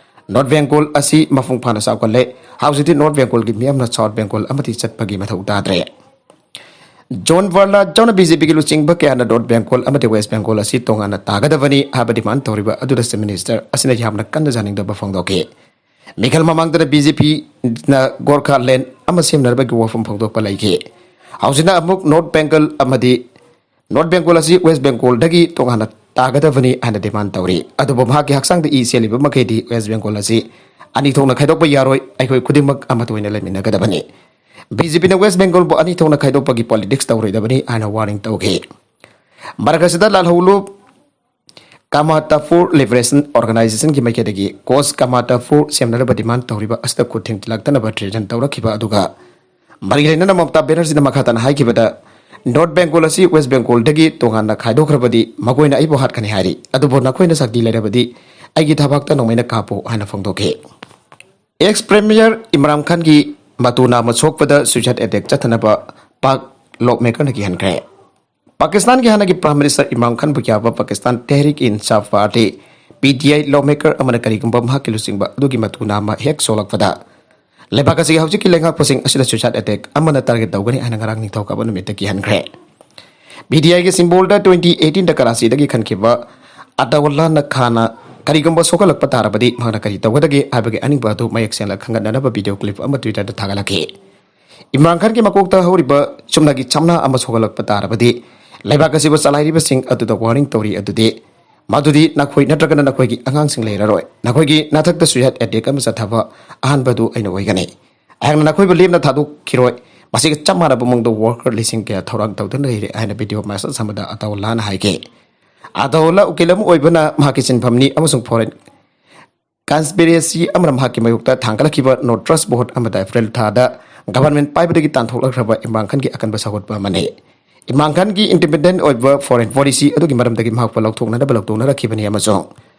North Bengal ꯑꯁꯤ ꯃꯄꯨꯡ ꯐꯥꯅ ꯆꯥꯎꯈꯠꯂꯦ꯫ ꯍꯧꯖꯤꯛꯇꯤ North Bengalꯒꯤ ꯃꯤꯌꯥꯝꯅ South Bengal ꯑꯃꯗꯤ ꯆꯠꯄꯒꯤ ꯃꯊꯧ ꯇꯥꯗ꯭ꯔꯦ꯫ ꯖꯣꯟ ꯕꯔꯂꯥ ꯌꯥꯎꯅ BJPꯒꯤ ꯂꯨꯆꯤꯡꯕ ꯀꯌꯥꯅ North Bengal ꯑꯃꯗꯤ West Bengal ꯑꯁꯤ ꯇꯣꯉꯥꯟꯅ ꯇꯥꯒꯗꯕꯅꯤ ꯍꯥꯏꯕ demand ꯇꯧꯔꯤꯕ ꯑꯗꯨꯗ Chief Minister ꯑꯁꯤꯅ ꯌꯥꯝꯅ ꯀꯟꯅ ꯌꯥꯅꯤꯡꯗꯕ ꯐꯣꯡꯗꯣꯛꯈꯤ꯫ ꯃꯤꯈꯜ ꯃꯃꯥꯡꯗꯅ BJPꯅ Gorkhaland ꯑꯃ ꯁꯦꯝꯅꯅꯕꯒꯤ ꯋꯥꯐꯝ ꯐꯣꯡꯗꯣꯛꯄ ꯂꯩꯈꯤ꯫ ꯍꯧꯖꯤꯛꯅ ꯑꯃꯨꯛ North Bengal ꯑꯃꯗꯤ North Bengal ꯑꯁꯤ West Bengalꯗꯒꯤ ꯇꯣꯉꯥꯟꯅ ꯇꯥꯒꯗꯕꯅꯤ ꯍꯥꯏꯅ ꯗꯤꯃꯥꯟ ꯇꯧꯔꯤ꯫ ꯑꯗꯨꯕꯨ ꯃꯍꯥꯛꯀꯤ ꯍꯛꯆꯥꯡꯗ ꯏ ꯆꯦꯜꯂꯤꯕ ꯃꯈꯩꯗꯤ ꯋꯦꯁ ꯕꯦꯡꯒꯣꯜ ꯑꯁꯤ ꯑꯅꯤ ꯊꯣꯛꯅ ꯈꯥꯏꯗꯣꯛꯄ ꯌꯥꯔꯣꯏ, ꯑꯩꯈꯣꯏ ꯈꯨꯗꯤꯡꯃꯛ ꯑꯃꯠꯇ ꯑꯣꯏꯅ ꯂꯩꯃꯤꯟꯅꯒꯗꯕꯅꯤ꯫ ꯕꯤ ꯖꯦ ꯄꯤꯅ ꯋꯦꯁ ꯕꯦꯡꯒꯣꯜꯕꯨ ꯑꯅꯤ ꯊꯣꯛꯅ ꯈꯥꯏꯗꯣꯛꯄꯒꯤ ꯄꯣꯂꯤꯇꯤꯛꯁ ꯇꯧꯔꯣꯏꯗꯕꯅꯤ ꯍꯥꯏꯅ ꯋꯥꯔꯅꯤꯡ ꯇꯧꯈꯤ꯫ ꯃꯔꯛ ꯑꯁꯤꯗ ꯂꯥꯜꯍꯧꯂꯨ ꯀꯃꯥꯇꯥꯄꯨꯔ ꯂꯤꯕꯔꯦꯁꯟ ꯑꯣꯔꯒꯅꯥꯏꯖꯦꯁꯟꯒꯤ ꯃꯥꯏꯀꯩꯗꯒꯤ ꯀꯣꯆ ꯀꯃꯥꯇꯥꯄꯨꯔ ꯁꯦꯝꯅꯅꯕ ꯗꯤꯃꯥꯟ ꯇꯧꯔꯤꯕ ꯑꯁꯤꯗ ꯈꯨꯠ ꯊꯤꯟꯖꯤꯜꯂꯛꯇꯅꯕ ꯊ꯭ꯔꯦꯇꯟ ꯇꯧꯔꯛꯈꯤꯕ ꯑꯗꯨꯒ ꯃꯔꯤ ꯂꯩꯅꯅ ꯃꯃꯇꯥ ꯕꯦꯅꯔꯖꯤꯅ ꯃꯈꯥ ꯇꯥꯅ ꯍꯥꯏꯈꯤꯕꯗ, "ꯅꯣꯔꯠ ꯕꯦꯡꯒꯣꯜ ꯑꯁꯤ ꯋꯦꯁ ꯕꯦꯡꯒꯣꯜꯗꯒꯤ ꯇꯣꯉꯥꯟꯅ ꯈꯥꯏꯗꯣꯛꯈ꯭ꯔꯕꯗꯤ ꯃꯈꯣꯏꯅ ꯑꯩꯕꯨ ꯍꯥꯠꯀꯅꯤ ꯍꯥꯏꯔꯤ, ꯑꯗꯨꯕꯨ ꯅꯈꯣꯏꯅ ꯁꯛꯇꯤ ꯂꯩꯔꯕꯗꯤ ꯑꯩꯒꯤ ꯊꯕꯥꯛꯇ ꯅꯣꯡꯃꯩꯅ ꯀꯥꯞꯄꯨ" ꯍꯥꯏꯅ ꯐꯣꯡꯗꯣꯛꯈꯤ꯫ ꯑꯦꯛꯁ ꯄ꯭ꯔꯤꯃꯤꯌꯔ ꯏꯝꯔꯥꯟ ꯈꯥꯟꯒꯤ ꯃꯇꯨ ꯅꯥꯝꯃ ꯁꯣꯛꯄꯗ ꯁꯨꯏꯁꯥꯏꯗ ꯑꯦꯇꯦꯛ ꯆꯠꯊꯅꯕ ꯄꯥꯛ ꯂꯣ ꯃꯦꯀꯔꯅ ꯀꯤꯍꯟꯈ꯭ꯔꯦ꯫ ꯄꯥꯀꯤꯁꯇꯥꯟꯒꯤ ꯍꯥꯟꯅꯒꯤ ꯄ꯭ꯔꯥꯏꯝ ꯃꯤꯅꯤꯁꯇꯔ ꯏꯝꯔꯥꯟ ꯈꯥꯟꯕꯨ ꯌꯥꯕ ꯄꯥꯀꯤꯁꯇꯥꯟ ꯇꯦꯍꯔꯤꯛ ꯏꯟꯁꯥꯐ ꯄꯥꯔꯇꯤ, ꯄꯤ ꯇꯤ ꯑꯥꯏ, ꯂꯣ ꯃꯦꯀꯔ ꯑꯃꯅ ꯀꯔꯤꯒꯨꯝꯕ ꯃꯍꯥꯛꯀꯤ ꯂꯨꯆꯤꯡꯕ ꯑꯗꯨꯒꯤ ꯃꯇꯨ ꯅꯥꯝꯃ ꯍꯦꯛ ꯁꯣꯛꯂꯛꯄꯗ ꯂꯩꯕꯥꯛ ꯑꯁꯤꯒꯤ ꯍꯧꯖꯤꯛꯀꯤ ꯂꯩꯉꯥꯛꯄꯁꯤꯡ ꯑꯁꯤꯅ ꯁꯨꯏꯁꯥꯏꯗ ꯑꯦꯇꯦꯛ ꯑꯃꯅ ꯇꯥꯔꯒꯦꯠ ꯇꯧꯒꯅꯤ ꯍꯥꯏꯅ ꯉꯔꯥꯡ ꯅꯤꯡꯊꯧꯀꯥꯕ ꯅꯨꯃꯤꯠꯇ ꯀꯤꯍꯟꯈ꯭ꯔꯦ꯫ ꯄꯤ ꯇꯤ ꯑꯥꯏꯒꯤ ꯁꯤꯝꯕꯣꯜꯗ ꯇ꯭ꯋꯦꯟꯇꯤ ꯑꯩꯠꯇꯤꯟꯗ ꯀꯔꯥꯆꯤꯗꯒꯤ ꯈꯟꯈꯤꯕ ꯑꯇꯥꯎꯜꯂꯥꯅ ꯈꯥꯟꯅ ꯀꯔꯤꯒꯨꯝꯕ ꯁꯣꯛꯍꯜꯂꯛꯄ ꯇꯥꯔꯕꯗꯤ ꯃꯍꯥꯛꯅ ꯀꯔꯤ ꯇꯧꯒꯗꯒꯦ ꯍꯥꯏꯕꯒꯤ ꯑꯅꯤꯡꯕ ꯑꯗꯨ ꯃꯌꯦꯛ ꯁꯦꯡꯅ ꯈꯪꯒꯠꯅꯅꯕ ꯚꯤꯗꯤꯑꯣ ꯀ꯭ꯂꯤꯞ ꯑꯃ ꯇ꯭ꯋꯤꯇꯔꯗ ꯊꯥꯒꯠꯂꯛꯈꯤ꯫ ꯏꯝꯔꯥꯟ ꯈꯥꯟꯒꯤ ꯃꯀꯣꯛꯇ ꯍꯧꯔꯤꯕ ꯆꯨꯝꯅꯒꯤ ꯆꯝꯅꯥ ꯑꯃ ꯁꯣꯛꯍꯜꯂꯛꯄ ꯇꯥꯔꯕꯗꯤ ꯂꯩꯕꯥꯛ ꯑꯁꯤꯕꯨ ꯆꯂꯥꯏꯔꯤꯕꯁꯤꯡ ꯑꯗꯨꯗ ꯋꯥꯔꯅꯤꯡ ꯇꯧꯔꯤ ꯑꯗꯨꯗꯤ, ꯃꯗꯨꯗꯤ ꯅꯈꯣꯏ ꯅꯠꯇ꯭ꯔꯒꯅ ꯅꯈꯣꯏꯒꯤ ꯑꯉꯥꯡꯁꯤꯡ ꯂꯩꯔꯔꯣꯏ꯫ ꯅꯈꯣꯏꯒꯤ ꯅꯊꯛꯇ ꯁꯨꯏꯁꯥꯏꯗ ꯑꯦꯇꯦꯛ ꯑꯃ ꯆꯠꯊꯕ ꯑꯍꯥꯟꯕꯗꯨ ꯑꯩꯅ ꯑꯣꯏꯒꯅꯤ꯫ ꯑꯩꯍꯥꯛꯅ ꯅꯈꯣꯏꯕꯨ ꯂꯦꯝꯅ ꯊꯥꯗꯣꯛꯈꯤꯔꯣꯏ꯫ ꯃꯁꯤꯒ ꯆꯞ ꯃꯥꯟꯅꯕ ꯃꯑꯣꯡꯗ ꯋꯥꯔꯀꯔ ꯂꯤꯁꯤꯡ ꯀꯌꯥ ꯊꯧꯔꯥꯡ ꯇꯧꯗꯨꯅ ꯂꯩꯔꯦ ꯍꯥꯏꯅ ꯚꯤꯗꯤꯑꯣ ꯃꯦꯁꯦꯖ ꯑꯃꯗ ꯑꯇꯥꯎꯜꯂꯥꯅ ꯍꯥꯏꯈꯤ꯫ ꯑꯇꯥꯎꯜꯂꯥ ꯎꯀꯤꯜ ꯑꯃ ꯑꯣꯏꯕꯅ ꯃꯍꯥꯛꯀꯤ ꯁꯤꯟꯐꯝꯅꯤ ꯑꯃꯁꯨꯡ ꯐꯣꯔꯦꯟ ꯀꯟꯁꯄꯤꯔꯦꯁꯤ ꯑꯃꯅ ꯃꯍꯥꯛꯀꯤ ꯃꯥꯌꯣꯛꯇ ꯊꯥꯡꯒꯠꯂꯛꯈꯤꯕ ꯅꯣꯇ꯭ꯔꯁ ꯚꯣꯠ ꯑꯃꯗ ꯑꯦꯄ꯭ꯔꯤꯜ ꯊꯥꯗ ꯒꯚꯔꯟꯃꯦꯟꯠ ꯄꯥꯏꯕꯗꯒꯤ ꯇꯥꯟꯊꯣꯛꯂꯛꯈ꯭ꯔꯕ ꯏꯝꯔꯥꯟ ꯈꯥꯟꯒꯤ ꯑꯀꯟꯕ ꯁꯧꯒꯠꯄ ꯑꯃꯅꯤ꯫ ꯏꯝꯔꯥꯟ ꯈꯥꯟꯒꯤ ꯏꯟꯗꯤꯄꯦꯟꯗꯦꯟꯠ ꯑꯣꯏꯕ ꯐꯣꯔꯦꯟ ꯄꯣꯂꯤꯁꯤ ꯑꯗꯨꯒꯤ ꯃꯔꯝꯗꯒꯤ ꯃꯍꯥꯛꯄꯨ ꯂꯧꯊꯣꯛꯅꯅꯕ ꯂꯧꯊꯣꯛꯅꯔꯛꯈꯤꯕꯅꯤ ꯑꯃꯁꯨꯡ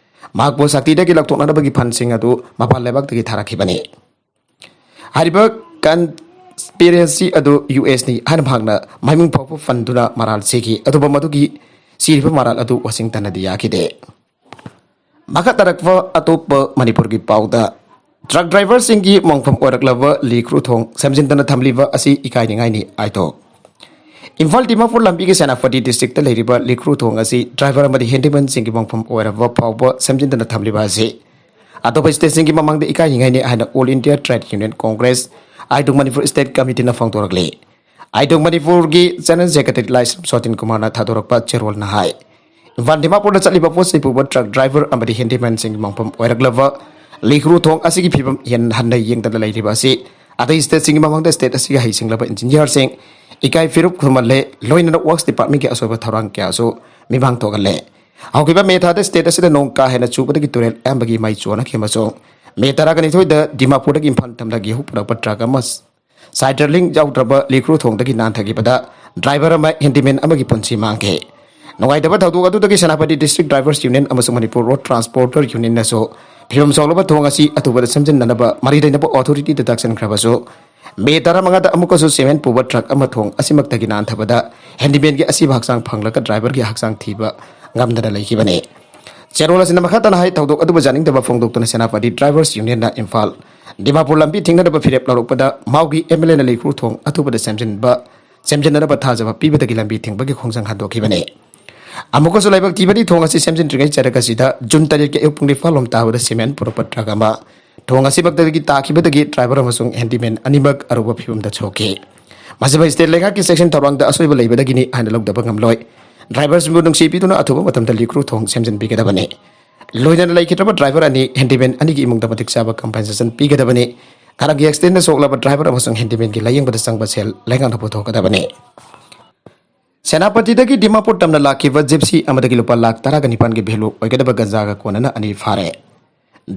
ꯃꯍꯥꯛꯄꯨ ꯁꯛꯇꯤꯗꯒꯤ ꯂꯧꯊꯣꯛꯅꯅꯕꯒꯤ ꯐꯟꯁꯤꯡ ꯑꯗꯨ ꯃꯄꯥꯟ ꯂꯩꯕꯥꯛꯇꯒꯤ ꯊꯥꯔꯛꯈꯤꯕꯅꯤ꯫ ꯍꯥꯏꯔꯤꯕ ꯀꯟꯁꯄꯤꯔꯦꯁꯤ ꯑꯗꯨ ꯌꯨ ꯑꯦꯁꯅꯤ ꯍꯥꯏꯅ ꯃꯍꯥꯛꯅ ꯃꯃꯤꯡ ꯐꯥꯎꯕ ꯄꯟꯗꯨꯅ ꯃꯔꯥꯜ ꯁꯤꯈꯤ, ꯑꯗꯨꯕꯨ ꯃꯗꯨꯒꯤ ꯁꯤꯔꯤꯕ ꯃꯔꯥꯜ ꯑꯗꯨ ꯋꯥꯁꯤꯡꯇꯟꯅꯗꯤ ꯌꯥꯈꯤꯗꯦ꯫ ꯃꯈꯥ ꯇꯥꯔꯛꯄ ꯑꯇꯣꯞꯄ ꯃꯅꯤꯄꯨꯔꯒꯤ ꯄꯥꯎꯗ, ꯇ꯭ꯔꯛ ꯗ꯭ꯔꯥꯏꯚꯔꯁꯤꯡꯒꯤ ꯃꯣꯡꯐꯝ ꯑꯣꯏꯔꯛꯂꯕ ꯂꯤꯈ꯭ꯔꯨ ꯊꯣꯡ ꯁꯦꯝꯖꯤꯟꯗꯅ ꯊꯝꯂꯤꯕ ꯑꯁꯤ ꯏꯀꯥꯏꯅꯤꯡꯉꯥꯏꯅꯤ, ꯑꯥꯏꯇꯣꯛ꯫ ꯏꯝꯐꯥꯜ ꯗꯤꯃꯥꯄꯨꯔ ꯂꯝꯕꯤꯒꯤ ꯁꯦꯅꯥꯄꯇꯤ ꯗꯤꯁꯇ꯭ꯔꯤꯛꯇ ꯂꯩꯔꯤꯕ ꯂꯤꯈ꯭ꯔꯨ ꯊꯣꯡ ꯑꯁꯤ ꯗ꯭ꯔꯥꯏꯚꯔ ꯑꯃꯗꯤ ꯍꯦꯟꯗꯤꯃꯦꯟꯁꯤꯡꯒꯤ ꯃꯣꯡꯐꯝ ꯑꯣꯏꯔꯕ ꯐꯥꯎꯕ ꯁꯦꯝꯖꯤꯟꯗꯅ ꯊꯝꯂꯤꯕ ꯑꯁꯤ ꯑꯇꯣꯞꯄ ꯁ꯭ꯇꯦꯠꯁꯤꯡꯒꯤ ꯃꯃꯥꯡꯗ ꯏꯀꯥꯏꯅꯤꯡꯉꯥꯏꯅꯤ ꯍꯥꯏꯅ all India trade union congress, AITUC Manipur state ꯀꯃꯤꯇꯤꯅ ꯐꯣꯡꯗꯣꯔꯛꯂꯤ꯫ ꯑꯥꯏꯇꯣꯛ ꯃꯅꯤꯄꯨꯔꯒꯤ ꯖꯦꯅꯔꯦꯜ ꯁꯦꯀ꯭ꯔꯦꯇꯔꯤ ꯂꯥꯏꯁ꯭ꯔꯝ ꯁꯣꯇꯤꯟ ꯀꯨꯃꯥꯔꯅ ꯊꯥꯗꯣꯔꯛꯄ ꯆꯦꯔꯣꯜꯅ ꯍꯥꯏ, ꯏꯝꯐꯥꯜ ꯗꯤꯃꯥꯄꯨꯔꯗ ꯆꯠꯂꯤꯕ ꯄꯣꯠ ꯆꯩ ꯄꯨꯕ ꯇ꯭ꯔꯛ ꯗ꯭ꯔꯥꯏꯚꯔ ꯑꯃꯗꯤ ꯍꯦꯟꯗꯤꯃꯦꯟꯁꯤꯡꯒꯤ ꯃꯪꯐꯝ ꯑꯣꯏꯔꯛꯂꯕ ꯂꯤꯈ꯭ꯔꯨ ꯊꯣꯡ ꯑꯁꯤꯒꯤ ꯐꯤꯕꯝ ꯍꯦꯟꯅ ꯍꯟꯅ ꯌꯦꯡꯗꯅ ꯂꯩꯔꯤꯕ ꯑꯁꯤ ꯑꯇꯩ ꯁ꯭ꯇꯦꯠꯁꯤꯡꯒꯤ ꯃꯃꯥꯡꯗ ꯁ꯭ꯇꯦꯠ ꯑꯁꯤꯒꯤ ꯍꯩꯁꯤꯡꯂꯕ ꯏꯟꯖꯤꯅꯤꯌꯥꯔꯁꯤꯡ ꯏꯀꯥꯏ ꯐꯤꯔꯨꯞ ꯈꯨꯝꯍꯜꯂꯦ, ꯂꯣꯏꯅꯅ ꯋꯥꯔꯛꯁ ꯗꯤꯄꯥꯔꯠꯃꯦꯟꯒꯤ ꯑꯁꯣꯏꯕ ꯊꯧꯔꯥꯡ ꯀꯌꯥꯁꯨ ꯃꯤꯃꯥꯡ ꯊꯣꯛꯍꯜꯂꯦ꯫ ꯍꯧꯈꯤꯕ ꯃꯦ ꯊꯥꯗ ꯁ꯭ꯇꯦꯠ ꯑꯁꯤꯗ ꯅꯣꯡ ꯀꯥ ꯍꯦꯟꯅ ꯆꯨꯕꯗꯒꯤ ꯇꯨꯔꯦꯜ ꯑꯌꯥꯝꯕꯒꯤ ꯃꯥꯏ ꯆꯣꯟꯅꯈꯤ ꯑꯃꯁꯨꯡ ꯃꯦ ꯇꯔꯥꯒ ꯅꯤꯊꯣꯏꯗ ꯗꯤꯃꯥꯄꯨꯔꯗꯒꯤ ꯏꯝꯐꯥꯜ ꯇꯝꯅ ꯒꯦꯍꯨ ꯄꯨꯔꯛꯄ ꯇ꯭ꯔꯛ ꯑꯃ ꯁꯥꯏꯗꯔ ꯂꯤꯡ ꯌꯥꯎꯗ꯭ꯔꯕ ꯂꯤꯈ꯭ꯔꯨ ꯊꯣꯡꯗꯒꯤ ꯅꯥꯟꯊꯈꯤꯕꯗ ꯗ꯭ꯔꯥꯏꯚꯔ ꯑꯃ ꯍꯦꯟꯗꯤꯃꯦꯟ ꯑꯃꯒꯤ ꯄꯨꯟꯁꯤ ꯃꯥꯡꯈꯤ꯫ ꯅꯨꯡꯉꯥꯏꯇꯕ ꯊꯧꯗꯣꯛ ꯑꯗꯨꯗꯒꯤ ꯁꯦꯅꯥꯄꯇꯤ ꯗꯤꯁꯇ꯭ꯔꯤꯛ ꯗ꯭ꯔꯥꯏꯚꯔꯁ ꯌꯨꯅꯤꯌꯟ ꯑꯃꯁꯨꯡ ꯃꯅꯤꯄꯨꯔ ꯔꯣꯗ ꯇ꯭ꯔꯥꯟꯁꯄꯣꯔꯇꯔ ꯌꯨꯅꯤꯌꯟꯅꯁꯨ ꯐꯤꯕꯝ ꯁꯣꯛꯂꯕ ꯊꯣꯡ ꯑꯁꯤ ꯑꯊꯨꯕꯗ ꯁꯦꯝꯖꯤꯟꯅꯅꯕ ꯃꯔꯤ ꯂꯩꯅꯕ ꯑꯣꯊꯣꯔꯤꯇꯤꯗ ꯇꯥꯛꯁꯤꯟꯈ꯭ꯔꯕꯁꯨ, ꯃꯦ ꯇꯔꯥꯃꯉꯥꯗ ꯑꯃꯨꯛꯀꯁꯨ ꯁꯤꯃꯦꯟ ꯄꯨꯕ ꯇ꯭ꯔꯛ ꯑꯃ ꯊꯣꯡ ꯑꯁꯤꯃꯛꯇꯒꯤ ꯅꯥꯟꯊꯕꯗ ꯍꯦꯟꯗꯤꯃꯦꯟꯒꯤ ꯑꯁꯤꯕ ꯍꯛꯆꯥꯡ ꯐꯪꯂꯒ ꯗ꯭ꯔꯥꯏꯚꯔꯒꯤ ꯍꯛꯆꯥꯡ ꯊꯤꯕ ꯉꯝꯗꯅ ꯂꯩꯈꯤꯕꯅꯤ꯫ ꯆꯦꯔꯣꯜ ꯑꯁꯤꯅ ꯃꯈꯥ ꯇꯥꯅ ꯍꯥꯏ, ꯊꯧꯗꯣꯛ ꯑꯗꯨꯕꯨ ꯌꯥꯅꯤꯡꯗꯕ ꯐꯣꯡꯗꯣꯛꯇꯨꯅ ꯁꯦꯅꯥꯄꯇꯤ ꯗ꯭ꯔꯥꯏꯚꯔꯁ ꯌꯨꯅꯤꯌꯟꯅ ꯏꯝꯐꯥꯜ ꯗꯤꯃꯥꯄꯨꯔ ꯂꯝꯕꯤ ꯊꯤꯡꯅꯅꯕ ꯐꯤꯔꯦꯞ ꯂꯧꯔꯛꯄꯗ ꯃꯥꯎꯒꯤ ꯑꯦꯝ ꯑꯦꯜ ꯑꯦꯅ ꯂꯤꯈ꯭ꯔꯨ ꯊꯣꯡ ꯑꯊꯨꯕꯗ ꯁꯦꯝꯖꯤꯟꯕ, ꯁꯦꯝꯖꯤꯟꯅꯅꯕ ꯊꯥꯖꯕ ꯄꯤꯕꯗꯒꯤ ꯂꯝꯕꯤ ꯊꯤꯡꯕꯒꯤ ꯈꯣꯡꯖꯪ ꯍꯟꯗꯣꯛꯈꯤꯕꯅꯤ꯫ ꯑꯃꯨꯛꯀꯁꯨ ꯂꯥꯏꯕꯛ ꯊꯤꯕꯗꯤ, ꯊꯣꯡ ꯑꯁꯤ ꯁꯦꯝꯖꯤꯟꯗ꯭ꯔꯤꯉꯩ ꯆꯔꯛ ꯑꯁꯤꯗ ꯖꯨꯟ ꯇꯔꯦꯠꯀꯤ ꯑꯌꯨꯛ ꯄꯨꯡ ꯅꯤꯄꯥꯜ ꯂꯣꯝ ꯇꯥꯕꯗ ꯁꯤꯃꯦꯟ ꯄꯨꯔꯛꯄ ꯇ꯭ꯔꯛ ꯑꯃ ꯊꯣꯡ ꯑꯁꯤꯃꯛꯇꯒꯤ ꯇꯥꯈꯤꯕꯗꯒꯤ ꯗ꯭ꯔꯥꯏꯚꯔ ꯑꯃꯁꯨꯡ ꯍꯦꯟꯗꯤꯃꯦꯟ ꯑꯅꯤꯃꯛ ꯑꯔꯨꯕ ꯐꯤꯕꯝꯗ ꯁꯣꯛꯈꯤ꯫ ꯃꯁꯤꯃ ꯁ꯭ꯇꯦꯠ ꯂꯩꯉꯥꯛꯀꯤ ꯆꯦꯛꯁꯤꯟ ꯊꯧꯔꯥꯡꯗ ꯑꯁꯣꯏꯕ ꯂꯩꯕꯗꯒꯤꯅꯤ ꯍꯥꯏꯅ ꯂꯧꯗꯕ ꯉꯝꯂꯣꯏ꯫ ꯗ꯭ꯔꯥꯏꯚꯔꯁꯤꯡꯕꯨ ꯅꯨꯡꯁꯤ ꯄꯤꯗꯨꯅ ꯑꯊꯨꯕ ꯃꯇꯝꯗ ꯂꯤꯈ꯭ꯔꯨ ꯊꯣꯡ ꯁꯦꯝꯖꯤꯟꯕꯤꯒꯗꯕꯅꯤ꯫ ꯂꯣꯏꯅꯅ ꯂꯩꯈꯤꯗ꯭ꯔꯕ ꯗ꯭ꯔꯥꯏꯚꯔ ꯑꯅꯤ ꯍꯦꯟꯗꯤꯃꯦꯟ ꯑꯅꯤꯒꯤ ꯏꯃꯨꯡꯗ ꯃꯇꯤꯛ ꯆꯥꯕ ꯀꯝꯄꯦꯟꯁꯦꯁꯟ ꯄꯤꯒꯗꯕꯅꯤ꯫ ꯀꯥꯔꯒꯤ ꯑꯦꯛꯁꯤꯗꯦꯟꯗ ꯁꯣꯛꯂꯕ ꯗ꯭ꯔꯥꯏꯚꯔ ꯑꯃꯁꯨꯡ ꯍꯦꯟꯗꯤꯃꯦꯟꯒꯤ ꯂꯥꯌꯦꯡꯕꯗ ꯆꯪꯕ ꯁꯦꯜ ꯂꯩꯉꯥꯛꯅ ꯄꯨꯊꯣꯛꯀꯗꯕꯅꯤ꯫ ꯁꯦꯅꯥꯄꯇꯤꯗꯒꯤ ꯗꯤꯃꯥꯄꯨꯔ ꯇꯝꯅ ꯂꯥꯛꯈꯤꯕ ꯖꯤꯞꯁꯤ ꯑꯃꯗꯒꯤ ꯂꯨꯄꯥ ꯂꯥꯈ ꯇꯔꯥꯒ ꯅꯤꯄꯥꯟꯒꯤ ꯚꯦꯂꯨ ꯑꯣꯏꯒꯗꯕ ꯒꯟꯖꯥꯒ ꯀꯣꯟꯅꯅ ꯑꯅꯤ ꯐꯥꯔꯦ꯫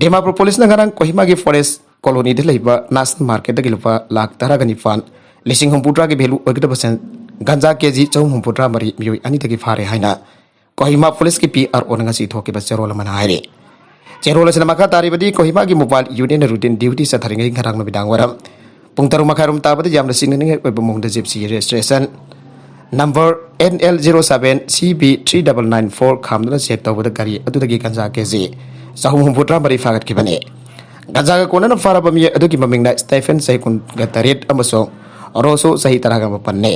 ꯗꯤꯃꯥꯄꯨꯔ ꯄꯨꯂꯤꯁꯅ ꯉꯔꯥꯡ ꯀꯣꯍꯤꯃꯥꯒꯤ ꯐꯣꯔꯦꯁ ꯀꯣꯂꯣꯅꯤꯗ ꯂꯩꯕ ꯅꯦꯁꯅꯦꯜ ꯃꯥꯔꯀꯦꯠꯇꯒꯤ ꯂꯨꯄꯥ ꯂꯥꯈ ꯇꯔꯥꯒ ꯅꯤꯄꯥꯟ, ꯂꯤꯁꯤꯡ ꯍꯨꯝꯐꯨꯇꯔꯥꯒꯤ ꯚꯦꯂꯨ ꯑꯣꯏꯒꯗꯕ ꯁꯦꯟ, ꯒꯟꯖꯥ ꯀꯦꯖꯤ ꯆꯍꯨꯝ ꯍꯨꯝꯐꯨꯇꯔꯥ ꯃꯔꯤ ꯃꯤꯑꯣꯏ ꯑꯅꯤꯗꯒꯤ ꯐꯥꯔꯦ ꯍꯥꯏꯅ ꯀꯣꯍꯤꯃꯥ ꯄꯨꯂꯤꯁꯀꯤ ꯄꯤ ꯑꯥꯔ ꯑꯣꯅ ꯉꯁꯤ ꯊꯣꯛꯈꯤꯕ ꯆꯦꯔꯣꯜ ꯑꯃꯅ ꯍꯥꯏꯔꯤ꯫ ꯆꯦꯔꯣꯜ ꯑꯁꯤꯅ ꯃꯈꯥ ꯇꯥꯔꯤꯕꯗꯤ, ꯀꯣꯍꯤꯃꯥꯒꯤ ꯃꯣꯕꯥꯏꯜ ꯌꯨꯅꯤꯌꯟꯅ ꯔꯨꯇꯤꯟ ꯗ꯭ꯌꯨꯇꯤ ꯆꯠꯊꯔꯤꯉꯩ ꯉꯔꯥꯡ ꯅꯨꯃꯤꯗꯥꯡ ꯋꯥꯏꯔꯝ ꯄꯨꯡ ꯇꯔꯨꯛ ꯃꯈꯥꯏꯔꯣꯝ ꯇꯥꯕꯗ ꯌꯥꯝꯅ ꯆꯤꯡꯅꯅꯤꯡꯉꯥꯏ ꯑꯣꯏꯕ ꯃꯑꯣꯡꯗ Gypsy registration number N L zero seven C B three double nine four ꯈꯥꯝꯗꯨꯅ ꯆꯦꯛ ꯇꯧꯕꯗ ꯒꯥꯔꯤ ꯑꯗꯨꯗꯒꯤ ꯒꯟꯖꯥ ꯀꯦꯖꯤ ꯆꯍꯨꯝ ꯍꯨꯝꯐꯨꯇꯔꯥ ꯃꯔꯤ ꯐꯥꯒꯠꯈꯤꯕꯅꯤ꯫ ꯒꯟꯖꯥꯒ ꯀꯣꯟꯅꯅ ꯐꯥꯔꯕ ꯃꯤꯑꯣꯏ ꯑꯗꯨꯒꯤ ꯃꯃꯤꯡꯅ ꯁ꯭ꯇꯦꯐꯦꯟ, ꯆꯍꯤ ꯀꯨꯟꯒ ꯇꯔꯦꯠ, ꯑꯃꯁꯨꯡ ꯔꯣꯁꯣ, ꯆꯍꯤ ꯇꯔꯥꯒ ꯃꯥꯄꯟꯅꯤ꯫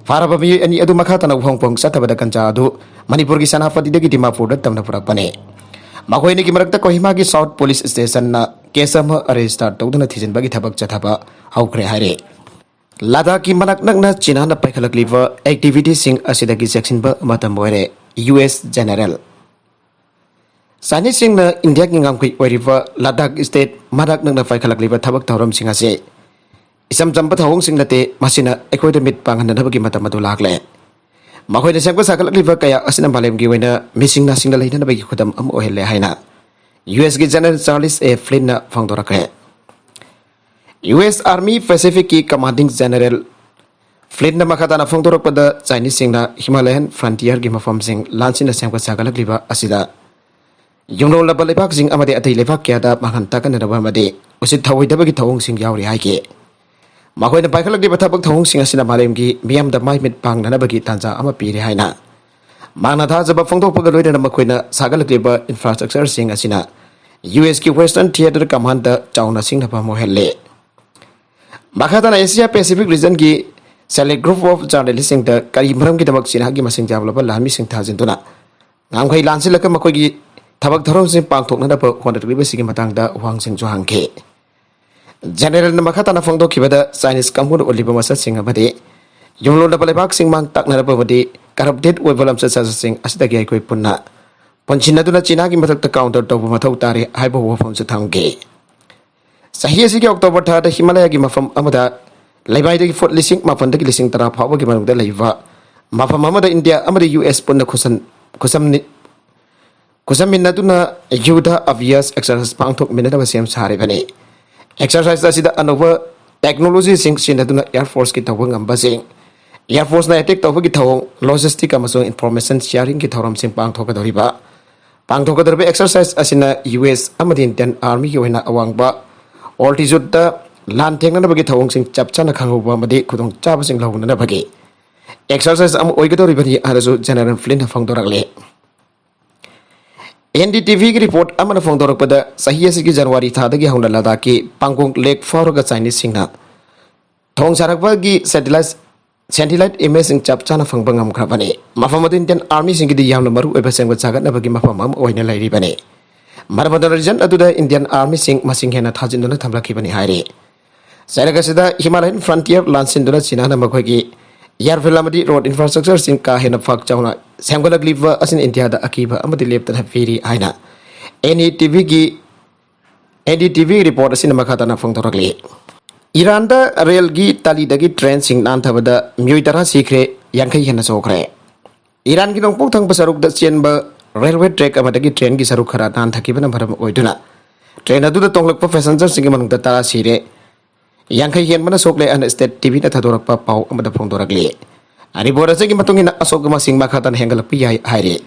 ꯐꯥꯔꯕ ꯃꯤꯑꯣꯏ ꯑꯅꯤ ꯑꯗꯨ ꯃꯈꯥ ꯇꯥꯅ ꯎꯍꯣꯡ ꯄꯨꯍꯣꯡ ꯆꯠꯊꯕꯗ ꯒꯟꯖꯥ ꯑꯗꯨ ꯃꯅꯤꯄꯨꯔꯒꯤ ꯁꯦꯅꯥꯄꯇꯤꯗꯒꯤ ꯗꯤꯃꯥꯄꯨꯔꯗ ꯇꯝꯅ ꯄꯨꯔꯛꯄꯅꯤ꯫ ꯃꯈꯣꯏ ꯑꯅꯤꯒꯤ ꯃꯔꯛꯇ ꯀꯣꯍꯤꯃꯥꯒꯤ ꯁꯥꯎꯠ ꯄꯨꯂꯤꯁ ꯁ꯭ꯇꯦꯁꯟꯅ ꯀꯦꯁ ꯑꯃ ꯔꯦꯖꯤꯁꯇꯥꯔ ꯇꯧꯗꯨꯅ ꯊꯤꯖꯤꯟꯕꯒꯤ ꯊꯕꯛ ꯆꯠꯊꯕ ꯍꯧꯈ꯭ꯔꯦ ꯍꯥꯏꯔꯤ꯫ ꯂꯗꯥꯈꯀꯤ ꯃꯅꯥꯛ ꯅꯛꯅ ꯆꯤꯅꯥꯅ ꯄꯥꯏꯈꯠꯂꯛꯂꯤꯕ ꯑꯦꯛꯇꯤꯚꯤꯇꯤꯁꯤꯡ ꯑꯁꯤꯗꯒꯤ ꯆꯦꯛꯁꯤꯟꯕ ꯃꯇꯝ ꯑꯣꯏꯔꯦ꯫ U S general. ꯆꯥꯏꯅꯤꯁꯁꯤꯡꯅ ꯏꯟꯗꯤꯌꯥꯒꯤ ꯉꯝꯈꯩ ꯑꯣꯏꯔꯤꯕ ꯂꯗꯥꯈ ꯁ꯭ꯇꯦꯠ ꯃꯅꯥꯛ ꯅꯛꯅ ꯄꯥꯏꯈꯠꯂꯛꯂꯤꯕ ꯊꯕꯛ ꯊꯧꯔꯝꯁꯤꯡ ꯑꯁꯤ ꯏꯆꯝ ꯆꯝꯕ ꯊꯧꯑꯣꯡꯁꯤꯡ ꯅꯠꯇꯦ, ꯃꯁꯤꯅ ꯑꯩꯈꯣꯏꯗ ꯃꯤꯠ ꯄꯥꯡꯍꯟꯅꯅꯕꯒꯤ ꯃꯇꯝ ꯑꯗꯨ ꯂꯥꯛꯂꯦ꯫ ꯃꯈꯣꯏꯅ ꯁꯦꯝꯒꯠ ꯁꯥꯒꯠꯂꯛꯂꯤꯕ ꯀꯌꯥ ꯑꯁꯤꯅ ꯃꯥꯂꯦꯝꯒꯤ ꯑꯣꯏꯅ ꯃꯤꯁꯤꯡ ꯅꯥꯁꯤꯡꯅ ꯂꯩꯅꯅꯕꯒꯤ ꯈꯨꯗꯝ ꯑꯃ ꯑꯣꯏꯍꯜꯂꯦ ꯍꯥꯏꯅ ꯌꯨ ꯑꯦꯁꯀꯤ ꯖꯦꯅꯔꯦꯜ ꯆꯥꯔꯂꯤꯁ ꯑꯦ ꯐ꯭ꯂꯤꯟꯅ ꯐꯣꯡꯗꯣꯔꯛꯈ꯭ꯔꯦ꯫ U S army ꯄꯦꯁꯤꯐꯤꯛꯀꯤ commanding general ꯐ꯭ꯂꯤꯟꯅ ꯃꯈꯥ ꯇꯥꯅ ꯐꯣꯡꯗꯣꯔꯛꯄꯗ, ꯆꯥꯏꯅꯤꯁꯁꯤꯡꯅ ꯍꯤꯃꯥꯂꯌꯟ ꯐ꯭ꯔꯟꯇꯤꯌꯔꯒꯤ ꯃꯐꯝꯁꯤꯡ ꯂꯥꯟꯁꯤꯟꯅ ꯁꯦꯝꯒꯠ ꯁꯥꯒꯠꯂꯛꯂꯤꯕ ꯑꯁꯤꯗ ꯌꯨꯝꯂꯣꯟꯂꯕ ꯂꯩꯕꯥꯛꯁꯤꯡ ꯑꯃꯗꯤ ꯑꯇꯩ ꯂꯩꯕꯥꯛ ꯀꯌꯥꯗ ꯃꯥꯡꯍꯟ ꯇꯥꯛꯍꯟꯅꯕ ꯑꯃꯗꯤ ꯎꯁꯤꯠ ꯊꯑꯣꯏꯗꯕꯒꯤ ꯊꯧꯑꯣꯡꯁꯤꯡ ꯌꯥꯎꯔꯤ ꯍꯥꯏꯈꯤ꯫ ꯃꯈꯣꯏꯅ ꯄꯥꯏꯈꯠꯂꯛꯂꯤꯕ ꯊꯕꯛ ꯊꯧꯑꯣꯡꯁꯤꯡ ꯑꯁꯤꯅ ꯃꯥꯂꯦꯝꯒꯤ ꯃꯤꯌꯥꯝꯗ ꯃꯥꯏ ꯃꯤꯠ ꯄꯥꯡꯅꯅꯕꯒꯤ ꯇꯥꯟꯖꯥ ꯑꯃ ꯄꯤꯔꯦ ꯍꯥꯏꯅ ꯃꯍꯥꯛꯅ ꯊꯥꯖꯕ ꯐꯣꯡꯗꯣꯛꯄꯒ ꯂꯣꯏꯅꯅ ꯃꯈꯣꯏꯅ ꯁꯥꯒꯠꯂꯛꯂꯤꯕ ꯏꯟꯐ꯭ꯔꯥꯁ꯭ꯇ꯭ꯔꯛꯆꯔꯁꯤꯡ ꯑꯁꯤꯅ ꯌꯨ ꯑꯦꯁꯀꯤ ꯋꯦꯁꯇꯔꯟ ꯊꯤꯌꯦꯇꯔ ꯀꯃꯥꯟꯗ ꯆꯥꯎꯅ ꯁꯤꯡꯅꯕ ꯑꯃ ꯑꯣꯏꯍꯜꯂꯦ꯫ ꯃꯈꯥ ꯇꯥꯅ ꯑꯦꯁꯤꯌꯥ ꯄꯦꯁꯤꯐꯤꯛ ꯔꯤꯖꯟꯒꯤ ꯁꯦꯂꯦꯛ ꯒ꯭ꯔꯨꯞ ꯑꯣꯐ ꯖꯔꯅꯦꯂꯤꯁꯁꯤꯡꯗ ꯀꯔꯤ ꯃꯔꯝꯒꯤꯗꯃꯛ ꯆꯤꯅꯥꯒꯤ ꯃꯁꯤꯡ ꯌꯥꯝꯂꯕ ꯂꯥꯟꯃꯤꯁꯤꯡ ꯊꯥꯖꯤꯟꯗꯨꯅ ꯉꯝꯈꯩ ꯂꯥꯟꯁꯤꯜꯂꯒ ꯃꯈꯣꯏꯒꯤ ꯊꯕꯛ ꯊꯧꯔꯝꯁꯤꯡ ꯄꯥꯡꯊꯣꯛꯅꯅꯕ ꯍꯣꯠꯅꯔꯛꯂꯤꯕꯁꯤꯒꯤ ꯃꯇꯥꯡꯗ ꯋꯥꯍꯪꯁꯤꯡꯁꯨ ꯍꯪꯈꯤ꯫ ꯖꯦꯅꯦꯔꯦꯜꯅ ꯃꯈꯥ ꯇꯥꯅ ꯐꯣꯡꯗꯣꯛꯈꯤꯕꯗ, ꯆꯥꯏꯅꯤꯁ ꯀꯥꯡꯕꯨꯅ ꯎꯠꯂꯤꯕ ꯃꯁꯛꯁꯤꯡ ꯑꯃꯗꯤ ꯌꯨꯝꯂꯣꯟꯅꯕ ꯂꯩꯕꯥꯛꯁꯤꯡ ꯃꯥꯡ ꯇꯥꯛꯅꯔꯕ ꯑꯃꯗꯤ ꯀꯔꯞꯇꯦꯠ ꯑꯣꯏꯕ ꯂꯝꯆꯠ ꯁꯥꯖꯠꯁꯤꯡ ꯑꯁꯤꯗꯒꯤ ꯑꯩꯈꯣꯏ ꯄꯨꯟꯅ ꯄꯨꯟꯁꯤꯟꯅꯗꯨꯅ ꯆꯤꯅꯥꯒꯤ ꯃꯊꯛꯇ ꯀꯥꯎꯟꯇꯔ ꯇꯧꯕ ꯃꯊꯧ ꯇꯥꯔꯦ ꯍꯥꯏꯕ ꯋꯥꯐꯝꯁꯨ ꯊꯝꯈꯤ꯫ ꯆꯍꯤ ꯑꯁꯤꯒꯤ ꯑꯣꯛꯇꯣꯕꯔ ꯊꯥꯗ ꯍꯤꯃꯥꯂꯌꯥꯒꯤ ꯃꯐꯝ ꯑꯃꯗ ꯂꯩꯃꯥꯏꯗꯒꯤ ꯐꯨꯠ ꯂꯤꯁꯤꯡ ꯃꯥꯄꯟꯗꯒꯤ ꯂꯤꯁꯤꯡ ꯇꯔꯥ ꯐꯥꯎꯕꯒꯤ ꯃꯅꯨꯡꯗ ꯂꯩꯕ ꯃꯐꯝ ꯑꯃꯗ ꯏꯟꯗꯤꯌꯥ ꯑꯃꯗꯤ ꯌꯨ ꯑꯦꯁ ꯄꯨꯟꯅ ꯈꯨꯠꯁꯝ-, ꯈꯨꯠꯁꯝꯅꯤ-, ꯈꯨꯠꯁꯝꯃꯤꯟꯅꯗꯨꯅ ꯌꯨꯗ ꯑꯚꯤꯌꯁ ꯑꯦꯛꯁꯔꯁꯥꯏꯁ ꯄꯥꯡꯊꯣꯛꯃꯤꯟꯅꯅꯕ ꯁꯦꯝ ꯁꯥꯔꯤꯕꯅꯤ꯫ ꯑꯦꯛꯁꯔꯁꯥꯏꯁ ꯑꯁꯤꯗ ꯑꯅꯧꯕ ꯇꯦꯛꯅꯣꯂꯣꯖꯤꯁꯤꯡ ꯁꯤꯖꯤꯟꯅꯗꯨꯅ ꯑꯦꯌꯔ ꯐꯣꯔꯁꯀꯤ ꯇꯧꯕ ꯉꯝꯕꯁꯤꯡ, ꯑꯦꯌꯔ ꯐꯣꯔꯁꯅ ꯑꯦꯇꯦꯛ ꯇꯧꯕꯒꯤ ꯊꯧꯑꯣꯡ, ꯂꯣꯖꯤꯁꯇꯤꯛ ꯑꯃꯁꯨꯡ ꯏꯟꯐꯣꯔꯃꯦꯁꯟ ꯁꯤꯌꯥꯔꯤꯡꯒꯤ ꯊꯧꯔꯝꯁꯤꯡ ꯄꯥꯡꯊꯣꯛꯀꯗꯧꯔꯤꯕ ꯄꯥꯡꯊꯣꯛꯀꯗꯧꯔꯤꯕ ꯑꯦꯛꯁꯔꯁꯥꯏꯁ ꯑꯁꯤꯅ ꯌꯨ ꯑꯦꯁ ꯑꯃꯗꯤ ꯏꯟꯗꯤꯌꯟ ꯑꯥꯔꯃꯤꯒꯤ ꯑꯣꯏꯅ ꯑꯋꯥꯡꯕ ꯑꯣꯜꯇꯤꯆꯨꯠꯇ ꯂꯥꯟ ꯊꯦꯡꯅꯅꯕꯒꯤ ꯊꯧꯑꯣꯡꯁꯤꯡ ꯆꯞ ꯆꯥꯅ ꯈꯪꯍꯧꯕ ꯑꯃꯗꯤ ꯈꯨꯗꯣꯡꯆꯥꯕꯁꯤꯡ ꯂꯧꯅꯅꯕꯒꯤ ꯑꯦꯛꯁꯔꯁꯥꯏꯁ ꯑꯃ ꯑꯣꯏꯒꯗꯧꯔꯤꯕꯅꯤ ꯍꯥꯏꯅꯁꯨ ꯖꯦꯅꯔꯦꯜ ꯐ꯭ꯂꯤꯟꯅ ꯐꯣꯡꯗꯣꯔꯛꯂꯤ꯫ ꯑꯦꯟ ꯗꯤ ꯇꯤ ꯚꯤꯒꯤ ꯔꯤꯄꯣꯔꯠ ꯑꯃꯅ ꯐꯣꯡꯗꯣꯔꯛꯄꯗ, ꯆꯍꯤ ꯑꯁꯤꯒꯤ ꯖꯅꯋꯥꯔꯤ ꯊꯥꯗꯒꯤ ꯍꯧꯅ ꯂꯗꯥꯈꯀꯤ ꯄꯥꯡꯒꯣꯡ ꯂꯦꯛ ꯐꯥꯎꯔꯒ ꯆꯥꯏꯅꯤꯁꯁꯤꯡꯅ ꯊꯣꯡ ꯁꯥꯔꯛꯄꯒꯤ ꯁꯦꯇꯤꯂꯥꯏꯠ, ꯁꯦꯇꯤꯂꯥꯏꯠ ꯏꯃꯦꯖꯁꯤꯡ ꯆꯞ ꯆꯥꯅ ꯐꯪꯕ ꯉꯝꯈ꯭ꯔꯕꯅꯤ꯫ ꯃꯐꯝ ꯑꯗꯨ ꯏꯟꯗꯤꯌꯟ ꯑꯥꯔꯃꯤꯁꯤꯡꯒꯤꯗꯤ ꯌꯥꯝꯅ ꯃꯔꯨ ꯑꯣꯏꯕ ꯁꯦꯝꯒꯠ ꯁꯥꯒꯠꯅꯕꯒꯤ ꯃꯐꯝ ꯑꯃ ꯑꯣꯏꯅ ꯂꯩꯔꯤꯕꯅꯤ꯫ ꯃꯔꯝ ꯑꯗꯨꯅ ꯔꯤꯖꯟ ꯑꯗꯨꯗ ꯏꯟꯗꯤꯌꯟ ꯑꯥꯔꯃꯤꯁꯤꯡ ꯃꯁꯤꯡ ꯍꯦꯟꯅ ꯊꯥꯖꯤꯟꯗꯨꯅ ꯊꯝꯂꯛꯈꯤꯕꯅꯤ ꯍꯥꯏꯔꯤ꯫ ꯆꯩꯔꯛ ꯑꯁꯤꯗ ꯍꯤꯃꯥꯂꯌꯟ ꯐ꯭ꯔꯟꯇꯤꯌꯔ ꯂꯥꯟꯁꯤꯟꯗꯨꯅ ꯆꯤꯅꯥꯅ ꯃꯈꯣꯏꯒꯤ ꯏꯌꯥꯔꯐꯤꯜ ꯑꯃꯗꯤ ꯔꯣꯗ ꯏꯟꯐ꯭ꯔꯥꯁ꯭ꯇ꯭ꯔꯛꯆꯔꯁꯤꯡ ꯀꯥ ꯍꯦꯟꯅ ꯄꯥꯛ ꯆꯥꯎꯅ ꯁꯦꯝꯒꯠꯂꯛꯂꯤꯕ ꯑꯁꯤꯅ ꯏꯟꯗꯤꯌꯥꯗ ꯑꯀꯤꯕ ꯑꯃꯗꯤ ꯂꯦꯞꯇꯅ ꯄꯤꯔꯤ ꯍꯥꯏꯅ N D T Vꯒꯤ, N D T V report ꯑꯁꯤꯅ ꯃꯈꯥ ꯇꯥꯅ ꯐꯣꯡꯗꯣꯔꯛꯂꯤ꯫ ꯏꯔꯥꯟꯗ ꯔꯦꯜꯒꯤ ꯇꯥꯂꯤꯗꯒꯤ ꯇ꯭ꯔꯦꯟꯁꯤꯡ ꯅꯥꯟꯊꯕꯗ ꯃꯤꯑꯣꯏ ꯇꯔꯥ ꯁꯤꯈ꯭ꯔꯦ, ꯌꯥꯡꯈꯩ ꯍꯦꯟꯅ ꯁꯣꯛꯈ꯭ꯔꯦ꯫ ꯏꯔꯥꯟꯒꯤ ꯅꯣꯡꯄꯣꯛ ꯊꯪꯕ ꯁꯔꯨꯛꯇ ꯆꯦꯟꯕ ꯔꯦꯜꯋꯦ ꯇ꯭ꯔꯦꯛ ꯑꯃꯗꯒꯤ ꯇ꯭ꯔꯦꯟꯒꯤ ꯁꯔꯨꯛ ꯈꯔ ꯅꯥꯟꯊꯈꯤꯕꯅ ꯃꯔꯝ ꯑꯣꯏꯗꯨꯅ ꯇ꯭ꯔꯦꯟ ꯑꯗꯨꯗ ꯇꯣꯡꯂꯛꯄ ꯄꯦꯁꯦꯟꯖꯔꯁꯤꯡꯒꯤ ꯃꯅꯨꯡꯗ ꯇꯔꯥ ꯁꯤꯔꯦ, ꯌꯥꯡꯈꯩ ꯍꯦꯟꯕꯅ ꯁꯣꯛꯂꯦ ꯍꯥꯏꯅ ꯁ꯭ꯇꯦꯠ ꯇꯤꯚꯤꯅ ꯊꯥꯗꯣꯔꯛꯄ ꯄꯥꯎ ꯑꯃꯗ ꯐꯣꯡꯗꯣꯔꯛꯂꯤ꯫ ꯔꯤꯄꯣꯔꯠ ꯑꯁꯤꯒꯤ ꯃꯇꯨꯡ ꯏꯟꯅ ꯑꯁꯣꯛꯄ ꯃꯁꯤꯡ ꯃꯈꯥ ꯇꯥꯅ ꯍꯦꯟꯒꯠꯂꯛꯄ ꯌꯥꯏ ꯍꯥꯏꯔꯤ꯫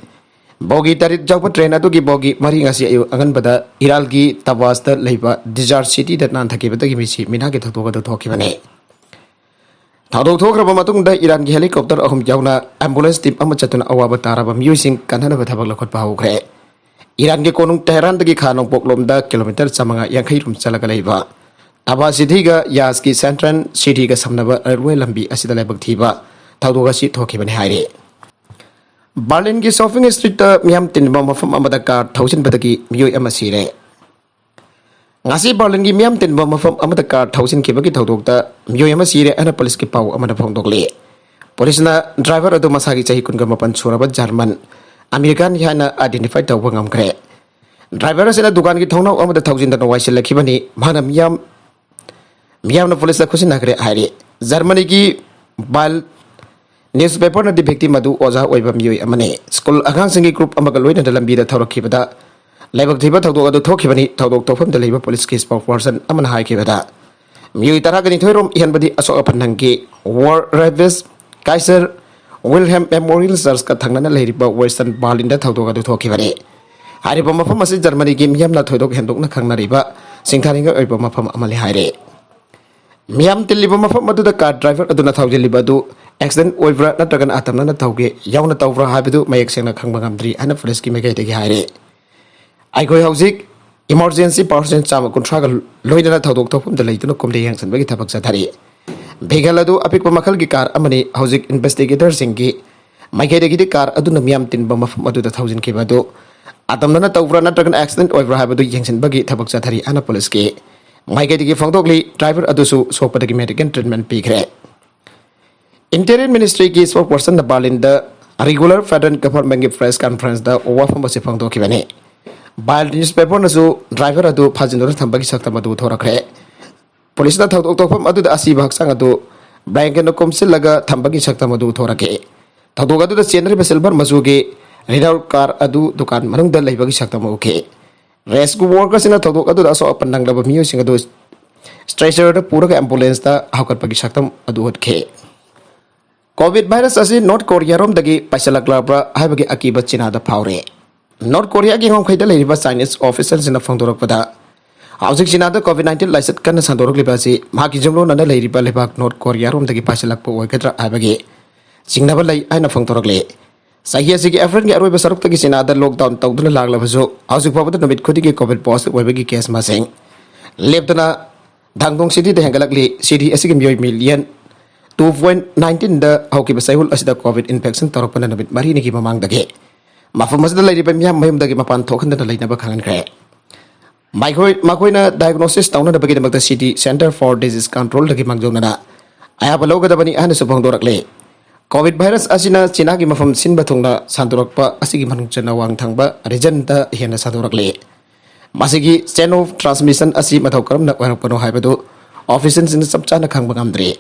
ꯕꯣꯒꯤ ꯇꯔꯦꯠ ꯌꯥꯎꯕ ꯇ꯭ꯔꯦꯟ ꯑꯗꯨꯒꯤ ꯕꯣꯒꯤ ꯃꯔꯤ ꯉꯁꯤ ꯑꯌꯨꯛ ꯑꯉꯟꯕꯗ ꯏꯔꯥꯜꯒꯤ ꯇꯕꯥꯁꯇ ꯂꯩꯕ ꯗꯤꯖꯥꯔ ꯁꯤꯇꯤꯗ ꯅꯥꯟꯊꯈꯤꯕꯗꯒꯤ ꯃꯤꯁꯤ ꯃꯤꯅꯥꯒꯤ ꯊꯧꯗꯣꯛ ꯑꯗꯨ ꯊꯣꯛꯈꯤꯕꯅꯤ꯫ ꯊꯧꯗꯣꯛ ꯊꯣꯛꯈ꯭ꯔꯕ ꯃꯇꯨꯡꯗ ꯏꯔꯥꯟꯒꯤ ꯍꯦꯂꯤꯀꯣꯞꯇꯔ ꯑꯍꯨꯝ ꯌꯥꯎꯅ ꯑꯦꯝꯕꯨꯂꯦꯟꯁ ꯇꯤꯝ ꯑꯃ ꯆꯠꯇꯨꯅ ꯑꯋꯥꯕ ꯇꯥꯔꯕ ꯃꯤꯑꯣꯏꯁꯤꯡ ꯀꯟꯅꯅꯕ ꯊꯕꯛ ꯂꯧꯈꯠꯄ ꯍꯧꯈ꯭ꯔꯦ꯫ ꯏꯔꯥꯟꯒꯤ ꯀꯣꯅꯨꯡ ꯇꯦꯍꯔꯥꯟꯗꯒꯤ ꯈꯥ ꯅꯣꯡꯄꯣꯛꯂꯣꯝꯗ ꯀꯤꯂꯣꯃꯤꯇꯔ ꯆꯥꯃꯉꯥ ꯌꯥꯡꯈꯩ ꯔꯣꯝ ꯆꯠꯂꯒ ꯂꯩꯕ ꯇꯕꯥ ꯁꯤꯇꯤꯒ ꯌꯥꯖꯀꯤ ꯁꯦꯟꯇ꯭ꯔꯦꯜ ꯁꯤꯇꯤꯒ ꯁꯝꯅꯕ ꯔꯦꯜꯋꯦ ꯂꯝꯕꯤ ꯑꯁꯤꯗ ꯂꯥꯏꯕꯛ ꯊꯤꯕ ꯊꯧꯗꯣꯛ ꯑꯁꯤ ꯊꯣꯛꯈꯤꯕꯅꯤ ꯍꯥꯏꯔꯤ꯫ ꯕꯔꯂꯤꯟꯒꯤ ꯁꯣꯞꯄꯤꯡ ꯁ꯭ꯇ꯭ꯔꯤꯠꯇ ꯃꯤꯌꯥꯝ ꯇꯤꯟꯕ ꯃꯐꯝ ꯑꯃꯗ ꯀꯥꯔ ꯊꯧꯖꯤꯟꯕꯗꯒꯤ ꯃꯤꯑꯣꯏ ꯑꯃ ꯁꯤꯔꯦ꯫ ꯉꯁꯤ ꯕꯔꯂꯤꯟꯒꯤ ꯃꯤꯌꯥꯝ ꯇꯤꯟꯕ ꯃꯐꯝ ꯑꯃꯗ ꯀꯥꯔ ꯊꯧꯖꯤꯟꯈꯤꯕꯒꯤ ꯊꯧꯗꯣꯛꯇ ꯃꯤꯑꯣꯏ ꯑꯃ ꯁꯤꯔꯦ ꯍꯥꯏꯅ ꯄꯨꯂꯤꯁꯀꯤ ꯄꯥꯎ ꯑꯃꯅ ꯐꯣꯡꯗꯣꯛꯂꯤ꯫ ꯄꯨꯂꯤꯁꯅ ꯗ꯭ꯔꯥꯏꯚꯔ ꯑꯗꯨ ꯃꯁꯥꯒꯤ ꯆꯍꯤ ꯀꯨꯟꯒ ꯃꯥꯄꯟ ꯁꯨꯔꯕ ꯖꯔꯃꯟ ꯑꯃꯦꯔꯤꯀꯥꯟꯅꯤ ꯍꯥꯏꯅ ꯑꯥꯏꯗꯦꯟꯇꯤꯐꯥꯏ ꯇꯧꯕ ꯉꯝꯈ꯭ꯔꯦ꯫ ꯗ꯭ꯔꯥꯏꯚꯔ ꯑꯁꯤꯅ ꯗꯨꯀꯥꯟꯒꯤ ꯊꯣꯡꯅꯥꯎ ꯑꯃꯗ ꯊꯧꯖꯤꯟꯗꯨꯅ ꯋꯥꯏꯁꯤꯜꯂꯛꯈꯤꯕꯅꯤ꯫ ꯃꯍꯥꯛꯅ ꯃꯤꯌꯥꯝ ꯃꯤꯌꯥꯝꯅ ꯄꯨꯂꯤꯁꯇ ꯈꯨꯠꯁꯤꯟꯅꯈ꯭ꯔꯦ ꯍꯥꯏꯔꯤ꯫ ꯖꯔꯃꯅꯤꯒꯤ ꯕꯥꯏꯜ ꯅ꯭ꯌꯨꯁꯄꯦꯄꯔꯅꯗꯤ ꯚꯤꯛꯇꯤꯝ ꯑꯗꯨ ꯑꯣꯖꯥ ꯑꯣꯏꯕ ꯃꯤꯑꯣꯏ ꯑꯃꯅꯤ꯫ ꯁ꯭ꯀꯨꯜ ꯑꯉꯥꯡꯁꯤꯡꯒꯤ ꯒ꯭ꯔꯨꯞ ꯑꯃꯒ ꯂꯣꯏꯅꯅ ꯂꯝꯕꯤꯗ ꯊꯧꯔꯛꯈꯤꯕꯗ ꯂꯥꯏꯕꯛ ꯊꯤꯕ ꯊꯧꯗꯣꯛ ꯑꯗꯨ ꯊꯣꯛꯈꯤꯕꯅꯤ꯫ ꯊꯧꯗꯣꯛ ꯊꯣꯛꯐꯝꯗ ꯂꯩꯕ ꯄꯨꯂꯤꯁꯀꯤ ꯁ꯭ꯄꯣꯛꯄꯔꯁꯟ ꯑꯃꯅ ꯍꯥꯏꯈꯤꯕꯗ, ꯃꯤꯑꯣꯏ ꯇꯔꯥꯒ ꯅꯤꯊꯣꯏ ꯔꯣꯝ ꯏꯍꯟꯕꯗꯤ ꯑꯁꯣꯛ ꯑꯄꯟ ꯅꯪꯈꯤ꯫ ꯋꯥꯔ ꯔꯦꯕꯤꯁ ꯀꯥꯏꯁꯔ ꯋꯤꯜꯍꯦꯝ ꯃꯦꯃꯣꯔꯤꯌꯦꯜ ꯆꯔꯆꯀ ꯊꯪꯅꯅ ꯂꯩꯔꯤꯕ ꯋꯦꯁꯇꯔꯟ ꯕꯥꯔꯂꯤꯟꯗ ꯊꯧꯗꯣꯛ ꯑꯗꯨ ꯊꯣꯛꯈꯤꯕꯅꯤ꯫ ꯍꯥꯏꯔꯤꯕ ꯃꯐꯝ ꯑꯁꯤ ꯖꯔꯃꯅꯤꯒꯤ ꯃꯤꯌꯥꯝꯅ ꯊꯣꯏꯗꯣꯛ ꯍꯦꯟꯗꯣꯛꯅ ꯈꯪꯅꯔꯤꯕ ꯁꯤꯡꯊꯥꯅꯤꯡꯉꯥꯏ ꯑꯣꯏꯕ ꯃꯐꯝ ꯑꯃꯅꯤ ꯍꯥꯏꯔꯤ꯫ ꯃꯤꯌꯥꯝ ꯇꯤꯜꯂꯤꯕ ꯃꯐꯝ ꯑꯗꯨꯗ ꯀꯥꯔ ꯗ꯭ꯔꯥꯏꯚꯔ ꯑꯗꯨꯅ ꯊꯧꯖꯤꯜꯂꯤꯕ ꯑꯗꯨ ꯑꯦꯛꯁꯤꯗꯦꯟ ꯑꯣꯏꯕ꯭ꯔꯥ ꯅꯠꯇ꯭ꯔꯒꯅ ꯑꯇꯝꯅꯅ ꯊꯧꯒꯦ ꯌꯥꯎꯅ ꯇꯧꯕ꯭ꯔꯥ ꯍꯥꯏꯕꯗꯨ ꯃꯌꯦꯛ ꯁꯦꯡꯅ ꯈꯪꯕ ꯉꯝꯗ꯭ꯔꯤ ꯍꯥꯏꯅ ꯄꯨꯂꯤꯁꯀꯤ ꯃꯥꯏꯀꯩꯗꯒꯤ ꯍꯥꯏꯔꯤ꯫ ꯑꯩꯈꯣꯏ ꯍꯧꯖꯤꯛ ꯏꯃꯔꯖꯦꯟꯁꯤ ꯄꯥꯔꯁꯟ ꯆꯥꯝꯃ ꯀꯨꯟꯊ꯭ꯔꯥꯒ ꯂꯣꯏꯅꯅ ꯊꯧꯗꯣꯛ ꯊꯣꯛꯐꯝꯗ ꯂꯩꯗꯨꯅ ꯀꯨꯝꯗ ꯌꯦꯡꯁꯤꯟꯕꯒꯤ ꯊꯕꯛ ꯆꯠꯊꯔꯤ꯫ ꯚꯤꯒꯜ ꯑꯗꯨ ꯑꯄꯤꯛꯄ ꯃꯈꯜꯒꯤ ꯀꯥꯔ ꯑꯃꯅꯤ꯫ ꯍꯧꯖꯤꯛ ꯏꯟꯚꯦꯁꯇꯤꯒꯦꯇꯔꯁꯤꯡꯒꯤ ꯃꯥꯏꯀꯩꯗꯒꯤꯗꯤ ꯀꯥꯔ ꯑꯗꯨꯅ ꯃꯤꯌꯥꯝ ꯇꯤꯟꯕ ꯃꯐꯝ ꯑꯗꯨꯗ ꯊꯧꯖꯤꯟꯈꯤꯕ ꯑꯗꯨ ꯑꯇꯝꯅꯅ ꯇꯧꯕ꯭ꯔꯥ ꯅꯠꯇ꯭ꯔꯒꯅ ꯑꯦꯛꯁꯤꯗꯦꯟ ꯑꯣꯏꯕ꯭ꯔꯥ ꯍꯥꯏꯕꯗꯨ ꯌꯦꯡꯁꯤꯟꯕꯒꯤ ꯊꯕꯛ ꯆꯠꯊꯔꯤ ꯍꯥꯏꯅ ꯄꯨꯂꯤꯁꯀꯤ ꯃꯥꯏꯀꯩꯗꯒꯤ ꯐꯣꯡꯗꯣꯛꯂꯤ꯫ ꯗ꯭ꯔꯥꯏꯚꯔ ꯑꯗꯨꯁꯨ ꯁꯣꯛꯄꯗꯒꯤ ꯃꯦꯗꯤꯀꯦꯜ ꯇ꯭ꯔꯤꯠꯃꯦꯟ ꯄꯤꯈ꯭ꯔꯦ꯫ Interior Ministry ꯒꯤ spokesperson ꯅ ꯕꯥꯔꯂꯤꯟꯗ regular federal government ꯒꯤ press conference ꯗ ꯋꯥꯐꯝ ꯑꯁꯤ ꯐꯣꯡꯗꯣꯛꯈꯤꯕꯅꯤ꯫ ꯕꯥꯔꯂꯤꯟ newspaper ꯅꯁꯨ driver ꯑꯗꯨ ꯐꯥꯖꯤꯟꯗꯨꯅ ꯊꯝꯕꯒꯤ ꯁꯛꯇꯝ ꯑꯗꯨ ꯎꯊꯣꯔꯛꯈ꯭ꯔꯦ꯫ ꯄꯨꯂꯤꯁꯅ ꯊꯧꯗꯣꯛ ꯊꯣꯛꯐꯝ ꯑꯗꯨꯗ ꯑꯁꯤꯕ ꯍꯛꯆꯥꯡ ꯑꯗꯨ blanket ꯅ ꯀꯨꯞꯁꯤꯜꯂꯒ ꯊꯝꯕꯒꯤ ꯁꯛꯇꯝ ꯑꯗꯨ ꯎꯊꯣꯔꯛꯈꯤ꯫ ꯊꯧꯗꯣꯛ ꯑꯗꯨꯗ ꯆꯦꯟꯅꯔꯤꯕ silver ꯃꯆꯨꯒꯤ Renault car ꯑꯗꯨ ꯗꯨꯀꯥꯟ ꯃꯅꯨꯡꯗ ꯂꯩꯕꯒꯤ ꯁꯛꯇꯝ ꯎꯈꯤ꯫ Rescue worker ꯁꯤꯡꯅ ꯊꯧꯗꯣꯛ ꯑꯗꯨꯗ ꯑꯁꯣꯛ ꯑꯄꯟ ꯅꯪꯂꯕ ꯃꯤꯑꯣꯏꯁꯤꯡ ꯑꯗꯨ stretcher ꯗ ꯄꯨꯔꯒ ambulance ꯇ ꯍꯧꯒꯠꯄꯒꯤ ꯁꯛꯇꯝ ꯑꯗꯨ ꯎꯠꯈꯤ꯫ COVID virus ꯑꯁꯤ North Korea ꯔꯣꯝꯗꯒꯤ ꯄꯥꯏꯁꯤꯜꯂꯛꯂꯕ꯭ꯔꯥ ꯍꯥꯏꯕꯒꯤ ꯑꯀꯤꯕ ꯆꯤꯅꯥꯗ ꯐꯥꯎꯔꯦ꯫ North Korea ꯒꯤ ꯉꯝꯈꯩꯗ ꯂꯩꯔꯤꯕ Chinese official ꯁꯤꯡꯅ ꯐꯣꯡꯗꯣꯔꯛꯄꯗ, ꯍꯧꯖꯤꯛ ꯆꯤꯅꯥꯗ COVID nineteen ꯂꯥꯏꯆꯠ ꯀꯟꯅ ꯁꯟꯗꯣꯔꯛꯂꯤꯕ ꯑꯁꯤ ꯃꯍꯥꯛꯀꯤ ꯌꯨꯝꯂꯣꯟꯅꯅ ꯂꯩꯔꯤꯕ ꯂꯩꯕꯥꯛ North Korea ꯔꯣꯝꯗꯒꯤ ꯄꯥꯏꯁꯤꯜꯂꯛꯄ ꯑꯣꯏꯒꯗ꯭ꯔꯥ ꯍꯥꯏꯕꯒꯤ ꯆꯤꯡꯅꯕ ꯂꯩ ꯍꯥꯏꯅ ꯐꯣꯡꯗꯣꯔꯛꯂꯤ꯫ ꯆꯍꯤ ꯑꯁꯤꯒꯤ April ꯒꯤ ꯑꯔꯣꯏꯕ ꯁꯔꯨꯛꯇꯒꯤ ꯆꯤꯅꯥꯗ lockdown ꯇꯧꯗꯨꯅ ꯂꯥꯛꯂꯕꯁꯨ, ꯍꯧꯖꯤꯛ ꯐꯥꯎꯕꯗ ꯅꯨꯃꯤꯠ ꯈꯨꯗꯤꯡꯒꯤ COVID positive ꯑꯣꯏꯕꯒꯤ case ꯃꯁꯤꯡ ꯂꯦꯞꯇꯅ ꯗꯥꯡꯗꯣꯡ city ꯗ ꯍꯦꯟꯒꯠꯂꯛꯂꯤ꯫ City ꯑꯁꯤꯒꯤ ꯃꯤꯑꯣꯏ million two point nineteen ꯗ ꯍꯧꯈꯤꯕ ꯆꯌꯣꯜ ꯑꯁꯤꯗ COVID infection ꯇꯧꯔꯛꯄꯅ ꯅꯨꯃꯤꯠ ꯃꯔꯤꯅꯤꯒꯤ ꯃꯃꯥꯡꯗꯒꯤ ꯃꯐꯝ ꯑꯁꯤꯗ ꯂꯩꯔꯤꯕ ꯃꯤꯌꯥꯝ ꯃꯌꯨꯝꯗꯒꯤ ꯃꯄꯥꯟ ꯊꯣꯛꯍꯟꯗꯅ ꯂꯩꯅꯕ ꯈꯪꯍꯟꯈ꯭ꯔꯦ꯫ ꯃꯈꯣꯏ, ꯃꯈꯣꯏꯅ diagnosis ꯇꯧꯅꯅꯕꯒꯤꯗꯃꯛꯇ City Center for Disease Control ꯗꯒꯤ ꯃꯥꯡꯖꯧꯅꯅ ꯑꯌꯥꯕ ꯂꯧꯒꯗꯕꯅꯤ ꯍꯥꯏꯅꯁꯨ ꯐꯣꯡꯗꯣꯔꯛꯂꯤ꯫ COVID virus ꯑꯁꯤꯅ ꯆꯤꯅꯥꯒꯤ ꯃꯐꯝ ꯁꯤꯟꯕ ꯊꯨꯡꯅ ꯁꯟꯗꯣꯔꯛꯄ ꯑꯁꯤꯒꯤ ꯃꯅꯨꯡ ꯆꯟꯅ ꯋꯥꯡ ꯊꯪꯕ region ꯗ ꯍꯦꯟꯅ ꯁꯟꯗꯣꯔꯛꯂꯤ꯫ ꯃꯁꯤꯒꯤ chain of transmission ꯑꯁꯤ ꯃꯇꯧ ꯀꯔꯝꯅ ꯑꯣꯏꯔꯛꯄꯅꯣ ꯍꯥꯏꯕꯗꯨ official ꯁꯤꯡꯅ ꯆꯞ ꯆꯥꯅ ꯈꯪꯕ ꯉꯝꯗ꯭ꯔꯤ꯫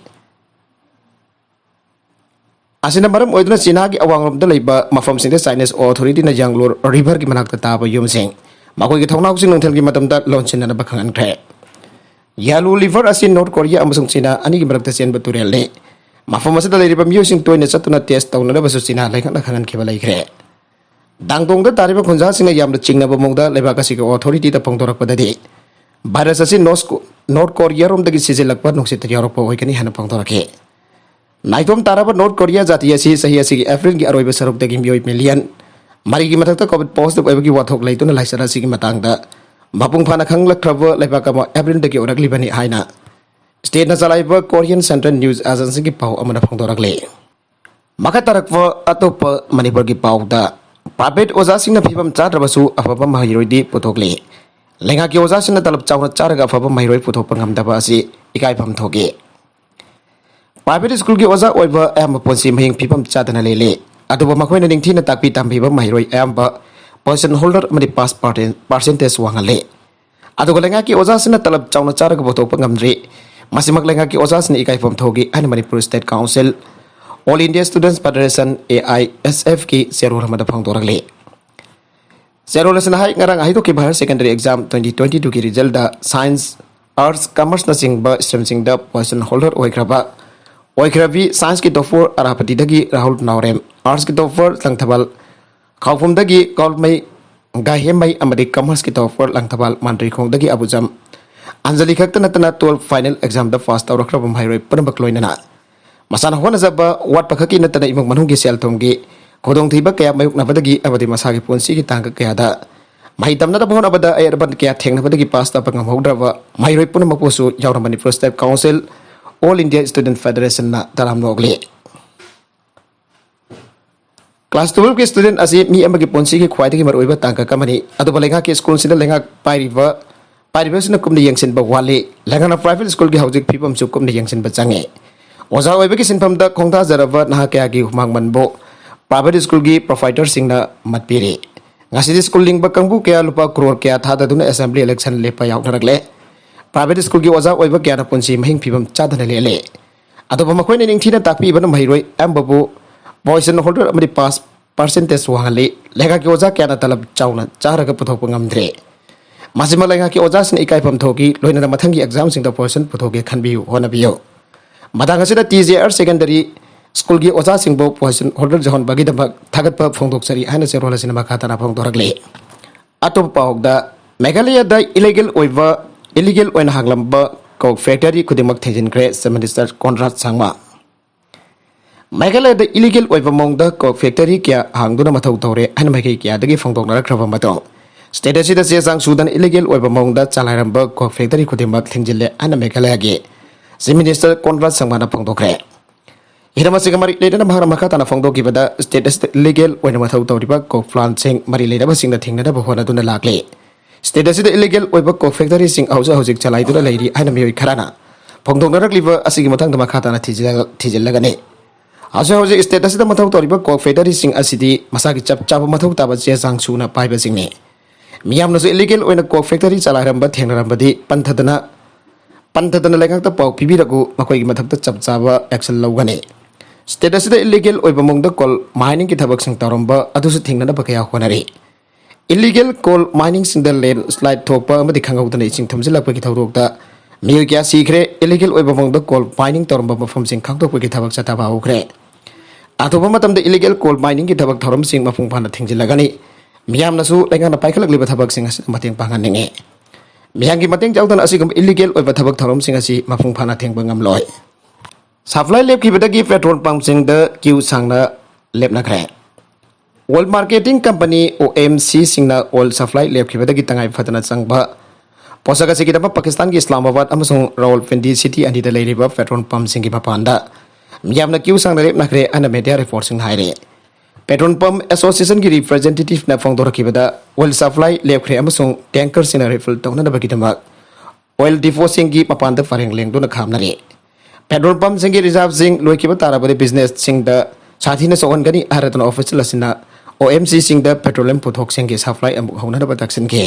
ꯑꯁꯤꯅ ꯃꯔꯝ ꯑꯣꯏꯗꯨꯅ ꯆꯤꯅꯥꯒꯤ ꯑꯋꯥꯡꯂꯣꯝꯗ ꯂꯩꯕ ꯃꯐꯝꯁꯤꯡꯗ Chinese authority ꯅ Yangtze River ꯒꯤ ꯃꯅꯥꯛꯇ ꯇꯥꯕ ꯌꯨꯝꯁꯤꯡ ꯃꯈꯣꯏꯒꯤ ꯊꯧꯅꯥꯎꯁꯤꯡ ꯅꯨꯡꯊꯤꯜꯒꯤ ꯃꯇꯝꯗ ꯂꯣꯟꯁꯤꯟꯅꯅꯕ ꯈꯪꯍꯟꯈ꯭ꯔꯦ꯫ Yalu River ꯑꯁꯤ North Korea ꯑꯃꯁꯨꯡ ꯆꯤꯅꯥ ꯑꯅꯤꯒꯤ ꯃꯔꯛꯇ ꯆꯦꯟꯕ ꯇꯨꯔꯦꯜꯅꯤ꯫ ꯃꯐꯝ ꯑꯁꯤꯗ ꯂꯩꯔꯤꯕ ꯃꯤꯑꯣꯏꯁꯤꯡ ꯇꯣꯏꯅ ꯆꯠꯇꯨꯅ test ꯇꯧꯅꯅꯕꯁꯨ ꯆꯤꯅꯥ ꯂꯩꯉꯥꯛꯅ ꯈꯪꯍꯟꯈꯤꯕ ꯂꯩꯈ꯭ꯔꯦ꯫ ꯗꯥꯡꯗꯣꯡꯗ ꯇꯥꯔꯤꯕ ꯈꯨꯟꯖꯥꯁꯤꯡꯅ ꯌꯥꯝꯅ ꯆꯤꯡꯅꯕ ꯃꯑꯣꯡꯗ ꯂꯩꯕꯥꯛ ꯑꯁꯤꯒꯤ authority ꯗ ꯐꯣꯡꯗꯣꯔꯛꯄꯗꯗꯤ, virus ꯑꯁꯤ North Ko-, North Korea ꯔꯣꯝꯗꯒꯤ ꯁꯤꯖꯤꯜꯂꯛꯄ ꯅꯨꯡꯁꯤꯠꯇ ꯌꯥꯎꯔꯛꯄ ꯑꯣꯏꯒꯅꯤ ꯍꯥꯏꯅ ꯐꯣꯡꯗꯣꯔꯛꯈꯤ꯫ ꯅꯥꯏꯇꯣꯝ ꯇꯥꯔꯕ North Korea ꯖꯥꯇꯤ ꯑꯁꯤ ꯆꯍꯤ ꯑꯁꯤꯒꯤ April ꯒꯤ ꯑꯔꯣꯏꯕ ꯁꯔꯨꯛꯇꯒꯤ ꯃꯤꯑꯣꯏ million ꯃꯔꯤꯒꯤ ꯃꯊꯛꯇ COVID positive ꯑꯣꯏꯕꯒꯤ ꯋꯥꯊꯣꯛ ꯂꯩꯗꯨꯅ ꯂꯥꯏꯆꯠ ꯑꯁꯤꯒꯤ ꯃꯇꯥꯡꯗ ꯃꯄꯨꯡ ꯐꯥꯅ ꯈꯪꯂꯛꯈ꯭ꯔꯕ ꯂꯩꯕꯥꯛ ꯑꯃ April ꯗꯒꯤ ꯑꯣꯏꯔꯛꯂꯤꯕꯅꯤ ꯍꯥꯏꯅ state ꯅ ꯆꯂꯥꯏꯕ Korean Central News Agency ꯒꯤ ꯄꯥꯎ ꯑꯃꯅ ꯐꯣꯡꯗꯣꯔꯛꯂꯤ꯫ ꯃꯈꯥ ꯇꯥꯔꯛꯄ ꯑꯇꯣꯞꯄ ꯃꯅꯤꯄꯨꯔꯒꯤ ꯄꯥꯎꯗ, private ꯑꯣꯖꯥꯁꯤꯡꯅ ꯐꯤꯕꯝ ꯆꯥꯗ꯭ꯔꯕꯁꯨ ꯑꯐꯕ ꯃꯍꯩꯔꯣꯏꯗꯤ ꯄꯨꯊꯣꯛꯂꯤ꯫ ꯂꯩꯉꯥꯛꯀꯤ ꯑꯣꯖꯥꯁꯤꯡꯅ ꯇꯂꯕ ꯆꯥꯎꯅ ꯆꯥꯔꯒ ꯑꯐꯕ ꯃꯍꯩꯔꯣꯏ ꯄꯨꯊꯣꯛꯄ ꯉꯝꯗꯕ ꯑꯁꯤ ꯏꯀꯥꯏꯐꯝ ꯊꯣꯛꯏ꯫ Private schoolꯒꯤ ꯑꯣꯖꯥ ꯑꯣꯏꯕ ꯑꯌꯥꯝꯕ ꯄꯨꯟꯁꯤ ꯃꯍꯤꯡ ꯐꯤꯕꯝ ꯆꯥꯗꯅ ꯂꯩꯂꯦ꯫ ꯑꯗꯨꯕꯨ ꯃꯈꯣꯏꯅ ꯅꯤꯡꯊꯤꯅ ꯇꯥꯛꯄꯤ ꯇꯝꯕꯤꯕ ꯃꯍꯩꯔꯣꯏ ꯑꯌꯥꯝꯕ position holder ꯑꯃꯗꯤ pass percentage ꯋꯥꯡꯍꯜꯂꯤ꯫ ꯑꯗꯨꯒ ꯂꯩꯉꯥꯛꯀꯤ ꯑꯣꯖꯥꯁꯤꯡꯅ ꯇꯂꯕ ꯆꯥꯎꯅ ꯆꯥꯔꯒ ꯄꯨꯊꯣꯛꯄ ꯉꯝꯗ꯭ꯔꯤ꯫ ꯃꯁꯤꯃꯛ ꯂꯩꯉꯥꯛꯀꯤ ꯑꯣꯖꯥꯁꯤꯡꯅ ꯏꯀꯥꯏꯐꯝ ꯊꯣꯛꯏ ꯍꯥꯏꯅ Manipur State Council, All India Students Federation, A I S F ꯀꯤ ꯆꯦꯔꯣꯜ ꯑꯃꯗ ꯐꯣꯡꯗꯣꯔꯛꯂꯤ꯫ ꯆꯦꯔꯣꯜ ꯑꯁꯤꯅ ꯍꯥꯏ, ꯉꯔꯥꯡ ꯍꯥꯏꯗꯣꯛꯈꯤꯕ higher secondary exam twenty twenty twoꯒꯤ resultꯗ science, arts, commerceꯅꯆꯤꯡꯕ streamꯁꯤꯡꯗ position holder ꯑꯣꯏꯈ꯭ꯔꯕ ꯑꯣꯏꯈ꯭ꯔꯕꯤ scienceꯀꯤ topper ꯑꯔꯥꯄꯇꯤꯗꯒꯤ Rahul ꯅꯥꯎꯔꯦꯝ, artsꯀꯤ topper ꯂꯪꯊꯕꯥꯜ ꯈꯥꯎꯐꯝꯗꯒꯤ ꯀꯥꯎꯜꯃꯩ ꯒꯥꯍꯦꯝꯃꯩ ꯑꯃꯗꯤ commerceꯀꯤ topper ꯂꯪꯊꯕꯥꯜ ꯃꯥꯟꯗ꯭ꯔꯤꯈꯣꯡꯗꯒꯤ ꯑꯕꯨꯖꯝ ꯑꯟꯖꯂꯤ ꯈꯛꯇ ꯅꯠꯇꯅ twelve final examꯗ pass ꯇꯧꯔꯛꯈ꯭ꯔꯕ ꯃꯍꯩꯔꯣꯏ ꯄꯨꯝꯅꯃꯛ ꯂꯣꯏꯅꯅ ꯃꯁꯥꯅ ꯍꯣꯠꯅꯖꯕ ꯋꯥꯠꯄ ꯈꯛꯀꯤ ꯅꯠꯇꯅ ꯏꯃꯨꯡ ꯃꯅꯨꯡꯒꯤ ꯁꯦꯜ ꯊꯨꯝꯒꯤ ꯈꯨꯗꯣꯡꯊꯤꯕ ꯀꯌꯥ ꯃꯥꯌꯣꯛꯅꯕꯗꯒꯤ ꯑꯃꯗꯤ ꯃꯁꯥꯒꯤ ꯄꯨꯟꯁꯤꯒꯤ ꯇꯥꯡꯀꯛ ꯀꯌꯥꯗ ꯃꯍꯩ ꯇꯝꯅꯅꯕ ꯍꯣꯠꯅꯕꯗ ꯑꯌꯦꯠ ꯑꯄꯟ ꯀꯌꯥ ꯊꯦꯡꯅꯕꯗꯒꯤ pass ꯇꯧꯕ ꯉꯝꯍꯧꯗ꯭ꯔꯕ ꯃꯍꯩꯔꯣꯏ ꯄꯨꯝꯅꯃꯛꯄꯨꯁꯨ ꯌꯥꯎꯅ Manipur State Council, All India Student Federationꯅ ꯇꯔꯥꯝꯅ ꯑꯣꯛꯂꯤ꯫ Class twelveꯀꯤ student ꯑꯁꯤ ꯃꯤ ꯑꯃꯒꯤ ꯄꯨꯟꯁꯤꯒꯤ ꯈ꯭ꯋꯥꯏꯗꯒꯤ ꯃꯔꯨꯑꯣꯏꯕ ꯇꯥꯡꯀꯛ ꯑꯃꯅꯤ꯫ ꯑꯗꯨꯕꯨ ꯂꯩꯉꯥꯛꯀꯤ schoolꯁꯤꯡꯗ ꯂꯩꯉꯥꯛ ꯄꯥꯏꯔꯤꯕ ꯄꯥꯏꯔꯤꯕꯁꯤꯅ ꯀꯨꯞꯅ ꯌꯦꯡꯁꯤꯟꯕ ꯋꯥꯠꯂꯤ꯫ ꯂꯩꯉꯥꯛꯅ private schoolꯒꯤ ꯍꯧꯖꯤꯛ ꯐꯤꯕꯝꯁꯨ ꯀꯨꯞꯅ ꯌꯦꯡꯁꯤꯟꯕ ꯆꯪꯉꯤ꯫ ꯑꯣꯖꯥ ꯑꯣꯏꯕꯒꯤ ꯁꯤꯟꯐꯝꯗ ꯈꯣꯡꯗꯥꯖꯔꯕ ꯅꯍꯥ ꯀꯌꯥꯒꯤ ꯍꯨꯃꯥꯡ ꯃꯟꯕꯨ private schoolꯒꯤ providerꯁꯤꯡꯅ ꯃꯠꯄꯤꯔꯤ꯫ ꯉꯁꯤꯗꯤ school ꯂꯤꯡꯕ ꯀꯥꯡꯕꯨ ꯀꯌꯥ ꯂꯨꯄꯥ crore ꯀꯌꯥ ꯊꯥꯗꯗꯨꯅ assembly election ꯂꯦꯞꯄ ꯌꯥꯎꯅꯔꯛꯂꯦ꯫ Private schoolꯒꯤ ꯑꯣꯖꯥ ꯑꯣꯏꯕ ꯀꯌꯥꯅ ꯄꯨꯟꯁꯤ ꯃꯍꯤꯡ ꯐꯤꯕꯝ ꯆꯥꯗꯅ ꯂꯦꯜꯂꯦ꯫ ꯑꯗꯨꯕꯨ ꯃꯈꯣꯏꯅ ꯅꯤꯡꯊꯤꯅ ꯇꯥꯛꯄꯤꯕꯅ ꯃꯍꯩꯔꯣꯏ ꯑꯌꯥꯝꯕꯕꯨ position holder ꯑꯃꯗꯤ pass percentage ꯋꯥꯡꯍꯜꯂꯤ꯫ ꯂꯩꯉꯥꯛꯀꯤ ꯑꯣꯖꯥ ꯀꯌꯥꯅ ꯇꯂꯕ ꯆꯥꯎꯅ ꯆꯥꯔꯒ ꯄꯨꯊꯣꯛꯄ ꯉꯝꯗ꯭ꯔꯦ꯫ ꯃꯁꯤꯃꯛ ꯂꯩꯉꯥꯛꯀꯤ ꯑꯣꯖꯥꯁꯤꯡꯅ ꯏꯀꯥꯏꯐꯝ ꯊꯣꯛꯏ꯫ ꯂꯣꯏꯅꯅ ꯃꯊꯪꯒꯤ examꯁꯤꯡꯗ position ꯄꯨꯊꯣꯛꯀꯦ ꯈꯟꯕꯤꯌꯨ, ꯍꯣꯠꯅꯕꯤꯌꯨ꯫ ꯃꯇꯥꯡ ꯑꯁꯤꯗ T J R Secondary Schoolꯒꯤ ꯑꯣꯖꯥꯁꯤꯡꯕꯨ position holder ꯌꯧꯍꯟꯕꯒꯤꯗꯃꯛ ꯊꯥꯒꯠꯄ ꯐꯣꯡꯗꯣꯛꯆꯔꯤ ꯍꯥꯏꯅ ꯆꯦꯔꯣꯜ ꯑꯁꯤꯅ ꯃꯈꯥ ꯇꯥꯅ ꯐꯣꯡꯗꯣꯔꯛꯂꯤ꯫ ꯑꯇꯣꯞꯄ ꯄꯥꯎꯗ, ꯃꯦꯘꯥꯂꯌꯗ illegal ꯑꯣꯏꯕ, illegal ꯑꯣꯏꯅ ꯍꯥꯡꯂꯝꯕ coke factory ꯈꯨꯗꯤꯡꯃꯛ ꯊꯤꯡꯖꯤꯟꯈ꯭ꯔꯦ, Chief Minister Conrad Sangma꯫ ꯃꯦꯘꯥꯂꯌꯗ illegal ꯑꯣꯏꯕ ꯃꯑꯣꯡꯗ coke factory ꯀꯌꯥ ꯍꯥꯡꯗꯨꯅ ꯃꯊꯧ ꯇꯧꯔꯦ ꯍꯥꯏꯅ ꯃꯥꯏꯀꯩ ꯀꯌꯥꯗꯒꯤ ꯐꯣꯡꯗꯣꯛꯅꯔꯛꯈ꯭ꯔꯕ ꯃꯇꯨꯡ, state ꯑꯁꯤꯗ ꯆꯦ ꯆꯥꯡ ꯁꯨꯗꯅ illegal ꯑꯣꯏꯕ ꯃꯑꯣꯡꯗ ꯆꯂꯥꯏꯔꯝꯕ coke factory ꯈꯨꯗꯤꯡꯃꯛ ꯊꯤꯡꯖꯤꯜꯂꯦ ꯍꯥꯏꯅ ꯃꯦꯘꯥꯂꯌꯒꯤ Chief Minister Conrad Sangmaꯅ ꯐꯣꯡꯗꯣꯛꯈ꯭ꯔꯦ꯫ ꯍꯤꯔꯝ ꯑꯁꯤꯒ ꯃꯔꯤ ꯂꯩꯅꯅ ꯃꯍꯥꯛꯅ ꯃꯈꯥ ꯇꯥꯅ ꯐꯣꯡꯗꯣꯛꯈꯤꯕꯗ, state ꯑꯁꯤꯗ illegal ꯑꯣꯏꯅ ꯃꯊꯧ ꯇꯧꯔꯤꯕ coke plantꯁꯤꯡ ꯃꯔꯤ ꯂꯩꯅꯕꯁꯤꯡꯅ ꯊꯤꯡꯅꯅꯕ ꯍꯣꯠꯅꯗꯨꯅ ꯂꯥꯛꯂꯤ꯫ State ꯑꯁꯤꯗ illegal ꯑꯣꯏꯕ coke factoryꯁꯤꯡ ꯍꯧꯖꯤꯛ ꯍꯧꯖꯤꯛ ꯆꯂꯥꯏꯗꯨꯅ ꯂꯩꯔꯤ ꯍꯥꯏꯅ ꯃꯤꯑꯣꯏ ꯈꯔꯅ ꯐꯣꯡꯗꯣꯛꯅꯔꯛꯂꯤꯕ ꯑꯁꯤꯒꯤ ꯃꯊꯪꯗ ꯃꯈꯥ ꯇꯥꯅ ꯊꯤꯖꯤꯜꯂ-, ꯊꯤꯖꯤꯜꯂꯒꯅꯤ꯫ ꯍꯧꯖꯤꯛ ꯍꯧꯖꯤꯛ state ꯑꯁꯤꯗ ꯃꯊꯧ ꯇꯧꯔꯤꯕ coke factoryꯁꯤꯡ ꯑꯁꯤꯗꯤ ꯃꯁꯥꯒꯤ ꯆꯞ ꯆꯥꯕ ꯃꯊꯧ ꯇꯥꯕ ꯆꯦ ꯆꯥꯡ ꯁꯨꯅ ꯄꯥꯏꯕꯁꯤꯡꯅꯤ꯫ ꯃꯤꯌꯥꯝꯅꯁꯨ illegal ꯑꯣꯏꯅ coke factory ꯆꯂꯥꯏꯔꯝꯕ ꯊꯦꯡꯅꯔꯝꯕꯗꯤ ꯄꯟꯊꯗꯅ, ꯄꯟꯊꯗꯅ ꯂꯩꯉꯥꯛꯇ ꯄꯥꯎ ꯄꯤꯕꯤꯔꯛꯎ, ꯃꯈꯣꯏꯒꯤ ꯃꯊꯛꯇ ꯆꯞ ꯆꯥꯕ action ꯂꯧꯒꯅꯤ꯫ State ꯑꯁꯤꯗ illegal ꯑꯣꯏꯕ ꯃꯑꯣꯡꯗ coal miningꯒꯤ ꯊꯕꯛꯁꯤꯡ ꯇꯧꯔꯝꯕ ꯑꯗꯨꯁꯨ ꯊꯤꯡꯅꯅꯕ ꯀꯌꯥ ꯍꯣꯠꯅꯔꯤ꯫ Illegal coal miningꯁꯤꯡꯗ landslide ꯊꯣꯛꯄ ꯑꯃꯗꯤ ꯈꯪꯍꯧꯗꯅ ꯏꯁꯤꯡ ꯊꯨꯝꯖꯤꯜꯂꯛꯄꯒꯤ ꯊꯧꯗꯣꯛꯇ ꯃꯤꯑꯣꯏ ꯀꯌꯥ ꯁꯤꯈ꯭ꯔꯦ꯫ Illegal ꯑꯣꯏꯕ ꯃꯑꯣꯡꯗ coal mining ꯇꯧꯔꯝꯕ ꯃꯐꯝꯁꯤꯡ ꯈꯪꯗꯣꯛꯄꯒꯤ ꯊꯕꯛ ꯆꯠꯊꯕ ꯍꯧꯈ꯭ꯔꯦ꯫ ꯑꯊꯨꯕ ꯃꯇꯝꯗ illegal coal miningꯒꯤ ꯊꯕꯛ ꯊꯧꯔꯝꯁꯤꯡ ꯃꯄꯨꯡ ꯐꯥꯅ ꯊꯤꯡꯖꯤꯜꯂꯒꯅꯤ꯫ ꯃꯤꯌꯥꯝꯅꯁꯨ ꯂꯩꯉꯥꯛꯅ ꯄꯥꯏꯈꯠꯂꯛꯂꯤꯕ ꯊꯕꯛꯁꯤꯡ ꯑꯁꯤꯗ ꯃꯇꯦꯡ ꯄꯥꯡꯍꯟꯅꯤꯡꯏ꯫ ꯃꯤꯌꯥꯝꯒꯤ ꯃꯇꯦꯡ ꯌꯥꯎꯗꯅ ꯑꯁꯤꯒꯨꯝꯕ illegal ꯑꯣꯏꯕ ꯊꯕꯛ ꯊꯧꯔꯝꯁꯤꯡ ꯑꯁꯤ ꯃꯄꯨꯡ ꯐꯥꯅ ꯊꯤꯡꯕ ꯉꯝꯂꯣꯏ꯫ Supply ꯂꯦꯞꯈꯤꯕꯗꯒꯤ petrol pumpꯁꯤꯡꯗ queue ꯁꯥꯡꯅ ꯂꯦꯞꯅꯈ꯭ꯔꯦ꯫ Oil marketing company, OMCꯁꯤꯡꯅ oil supply ꯂꯦꯞꯈꯤꯕꯗꯒꯤ ꯇꯉꯥꯏ ꯐꯗꯅ ꯆꯪꯕ ꯄꯣꯠꯁꯛ ꯑꯁꯤꯒꯤꯗꯃꯛ ꯄꯥꯀꯤꯁꯇꯥꯟꯒꯤ ꯏꯁꯂꯥꯃꯥꯕꯥꯗ ꯑꯃꯁꯨꯡ ꯔꯥꯋꯜꯄꯤꯟꯗꯤ city ꯑꯅꯤꯗ ꯂꯩꯔꯤꯕ petrol pumpꯁꯤꯡꯒꯤ ꯃꯄꯥꯟꯗ ꯃꯤꯌꯥꯝꯅ queue ꯁꯥꯡꯅ ꯂꯦꯞꯅꯈ꯭ꯔꯦ ꯍꯥꯏꯅ media reportꯁꯤꯡꯅ ꯍꯥꯏꯔꯤ꯫ Petrol Pump Associationꯒꯤ representativeꯅ ꯐꯣꯡꯗꯣꯔꯛꯈꯤꯕꯗ, oil supply ꯂꯦꯞꯈ꯭ꯔꯦ ꯑꯃꯁꯨꯡ tankerꯁꯤꯡꯅ refill ꯇꯧꯅꯅꯕꯒꯤꯗꯃꯛ oil depotꯁꯤꯡꯒꯤ ꯃꯄꯥꯟꯗ ꯄꯔꯦꯡ ꯂꯦꯡꯗꯨꯅ ꯈꯥꯝꯅꯔꯤ꯫ Petrol pumpꯁꯤꯡꯒꯤ reserveꯁꯤꯡ ꯂꯣꯏꯈꯤꯕ ꯇꯥꯔꯕꯗꯤ businessꯁꯤꯡꯗ ꯁꯥꯊꯤꯅ ꯁꯣꯛꯍꯟꯒꯅꯤ ꯍꯥꯏꯔꯗꯨꯅ official ꯑꯁꯤꯅ OMCꯁꯤꯡꯗ petroleum ꯄꯣꯠꯊꯣꯛꯁꯤꯡꯒꯤ supply ꯑꯃꯨꯛ ꯍꯧꯅꯅꯕ ꯇꯛꯁꯤꯟꯈꯤ꯫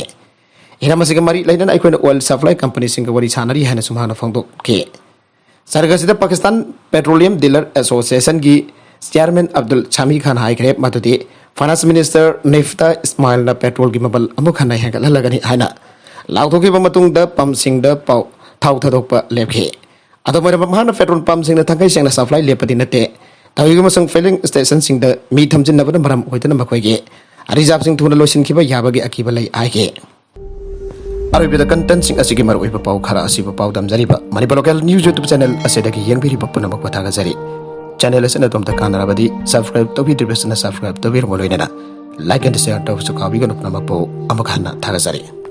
ꯍꯤꯔꯝ ꯑꯁꯤꯒ ꯃꯔꯤ ꯂꯩꯅꯅ ꯑꯩꯈꯣꯏꯅ oil supply companyꯁꯤꯡꯒ ꯋꯥꯔꯤ ꯁꯥꯟꯅꯔꯤ ꯍꯥꯏꯅꯁꯨ ꯃꯍꯥꯛꯅ ꯐꯣꯡꯗꯣꯛꯈꯤ꯫ ꯁꯔꯒ ꯑꯁꯤꯗ Pakistan Petroleum Dealer Associationꯒꯤ chairman Abdul ꯁꯥꯃꯤ ꯈꯥꯟ ꯍꯥꯏꯈ꯭ꯔꯦ ꯃꯗꯨꯗꯤ Finance Minister ꯅꯤꯐꯇꯥ ꯏꯁꯃꯥꯏꯜꯅ petrolꯒꯤ ꯃꯃꯜ ꯑꯃꯨꯛ ꯍꯟꯅ ꯍꯦꯟꯒꯠꯍꯜꯂꯒꯅꯤ ꯍꯥꯏꯅ ꯂꯥꯎꯊꯣꯛꯈꯤꯕ ꯃꯇꯨꯡꯗ pumpꯁꯤꯡꯗ ꯄꯥꯎ, ꯊꯥꯎ ꯊꯥꯗꯣꯛꯄ ꯂꯦꯞꯈꯤ꯫ ꯑꯗꯨꯝ ꯑꯣꯏꯅꯃꯛ ꯃꯍꯥꯛꯅ petrol pumpꯁꯤꯡꯅ ꯊꯥꯡꯈꯩ ꯁꯦꯡꯅ supply ꯂꯦꯞꯄꯗꯤ ꯅꯠꯇꯦ, ꯇꯧꯔꯤꯕ ꯑꯃꯁꯨꯡ filling stationꯁꯤꯡꯗ ꯃꯤ ꯊꯝꯖꯤꯟꯅꯕꯅ ꯃꯔꯝ ꯑꯣꯏꯗꯨꯅ ꯃꯈꯣꯏꯒꯤ reserveꯁꯤꯡ ꯊꯨꯅ ꯂꯣꯏꯁꯤꯟꯈꯤꯕ ꯌꯥꯕꯒꯤ ꯑꯀꯤꯕ ꯂꯩ ꯍꯥꯏꯈꯤ꯫ ꯑꯔꯣꯏꯕꯗ contentꯁꯤꯡ ꯑꯁꯤꯒꯤ ꯃꯔꯨꯑꯣꯏꯕ ꯄꯥꯎ ꯈꯔ ꯑꯁꯤꯕꯨ ꯄꯥꯎ ꯗꯝꯖꯔꯤꯕ Manipur Local News YouTube channel ꯑꯁꯤꯗꯒꯤ ꯌꯦꯡꯕꯤꯔꯤꯕ ꯄꯨꯝꯅꯃꯛꯄꯨ ꯊꯥꯒꯠꯆꯔꯤ꯫ Channel ꯑꯁꯤꯅ ꯑꯗꯣꯝꯗ ꯀꯥꯟꯅꯔꯕꯗꯤ subscribe ꯇꯧꯕꯤꯗ꯭ꯔꯤꯕꯁꯤꯅ subscribe ꯇꯧꯕꯤꯔꯝꯕ ꯂꯣꯏꯅꯅ like and share ꯇꯧꯕꯁꯨ ꯀꯥꯎꯕꯤꯒꯅꯨ꯫ ꯄꯨꯝꯅꯃꯛꯄꯨ ꯑꯃꯨꯛ ꯍꯟꯅ ꯊꯥꯒꯠꯆꯔꯤ꯫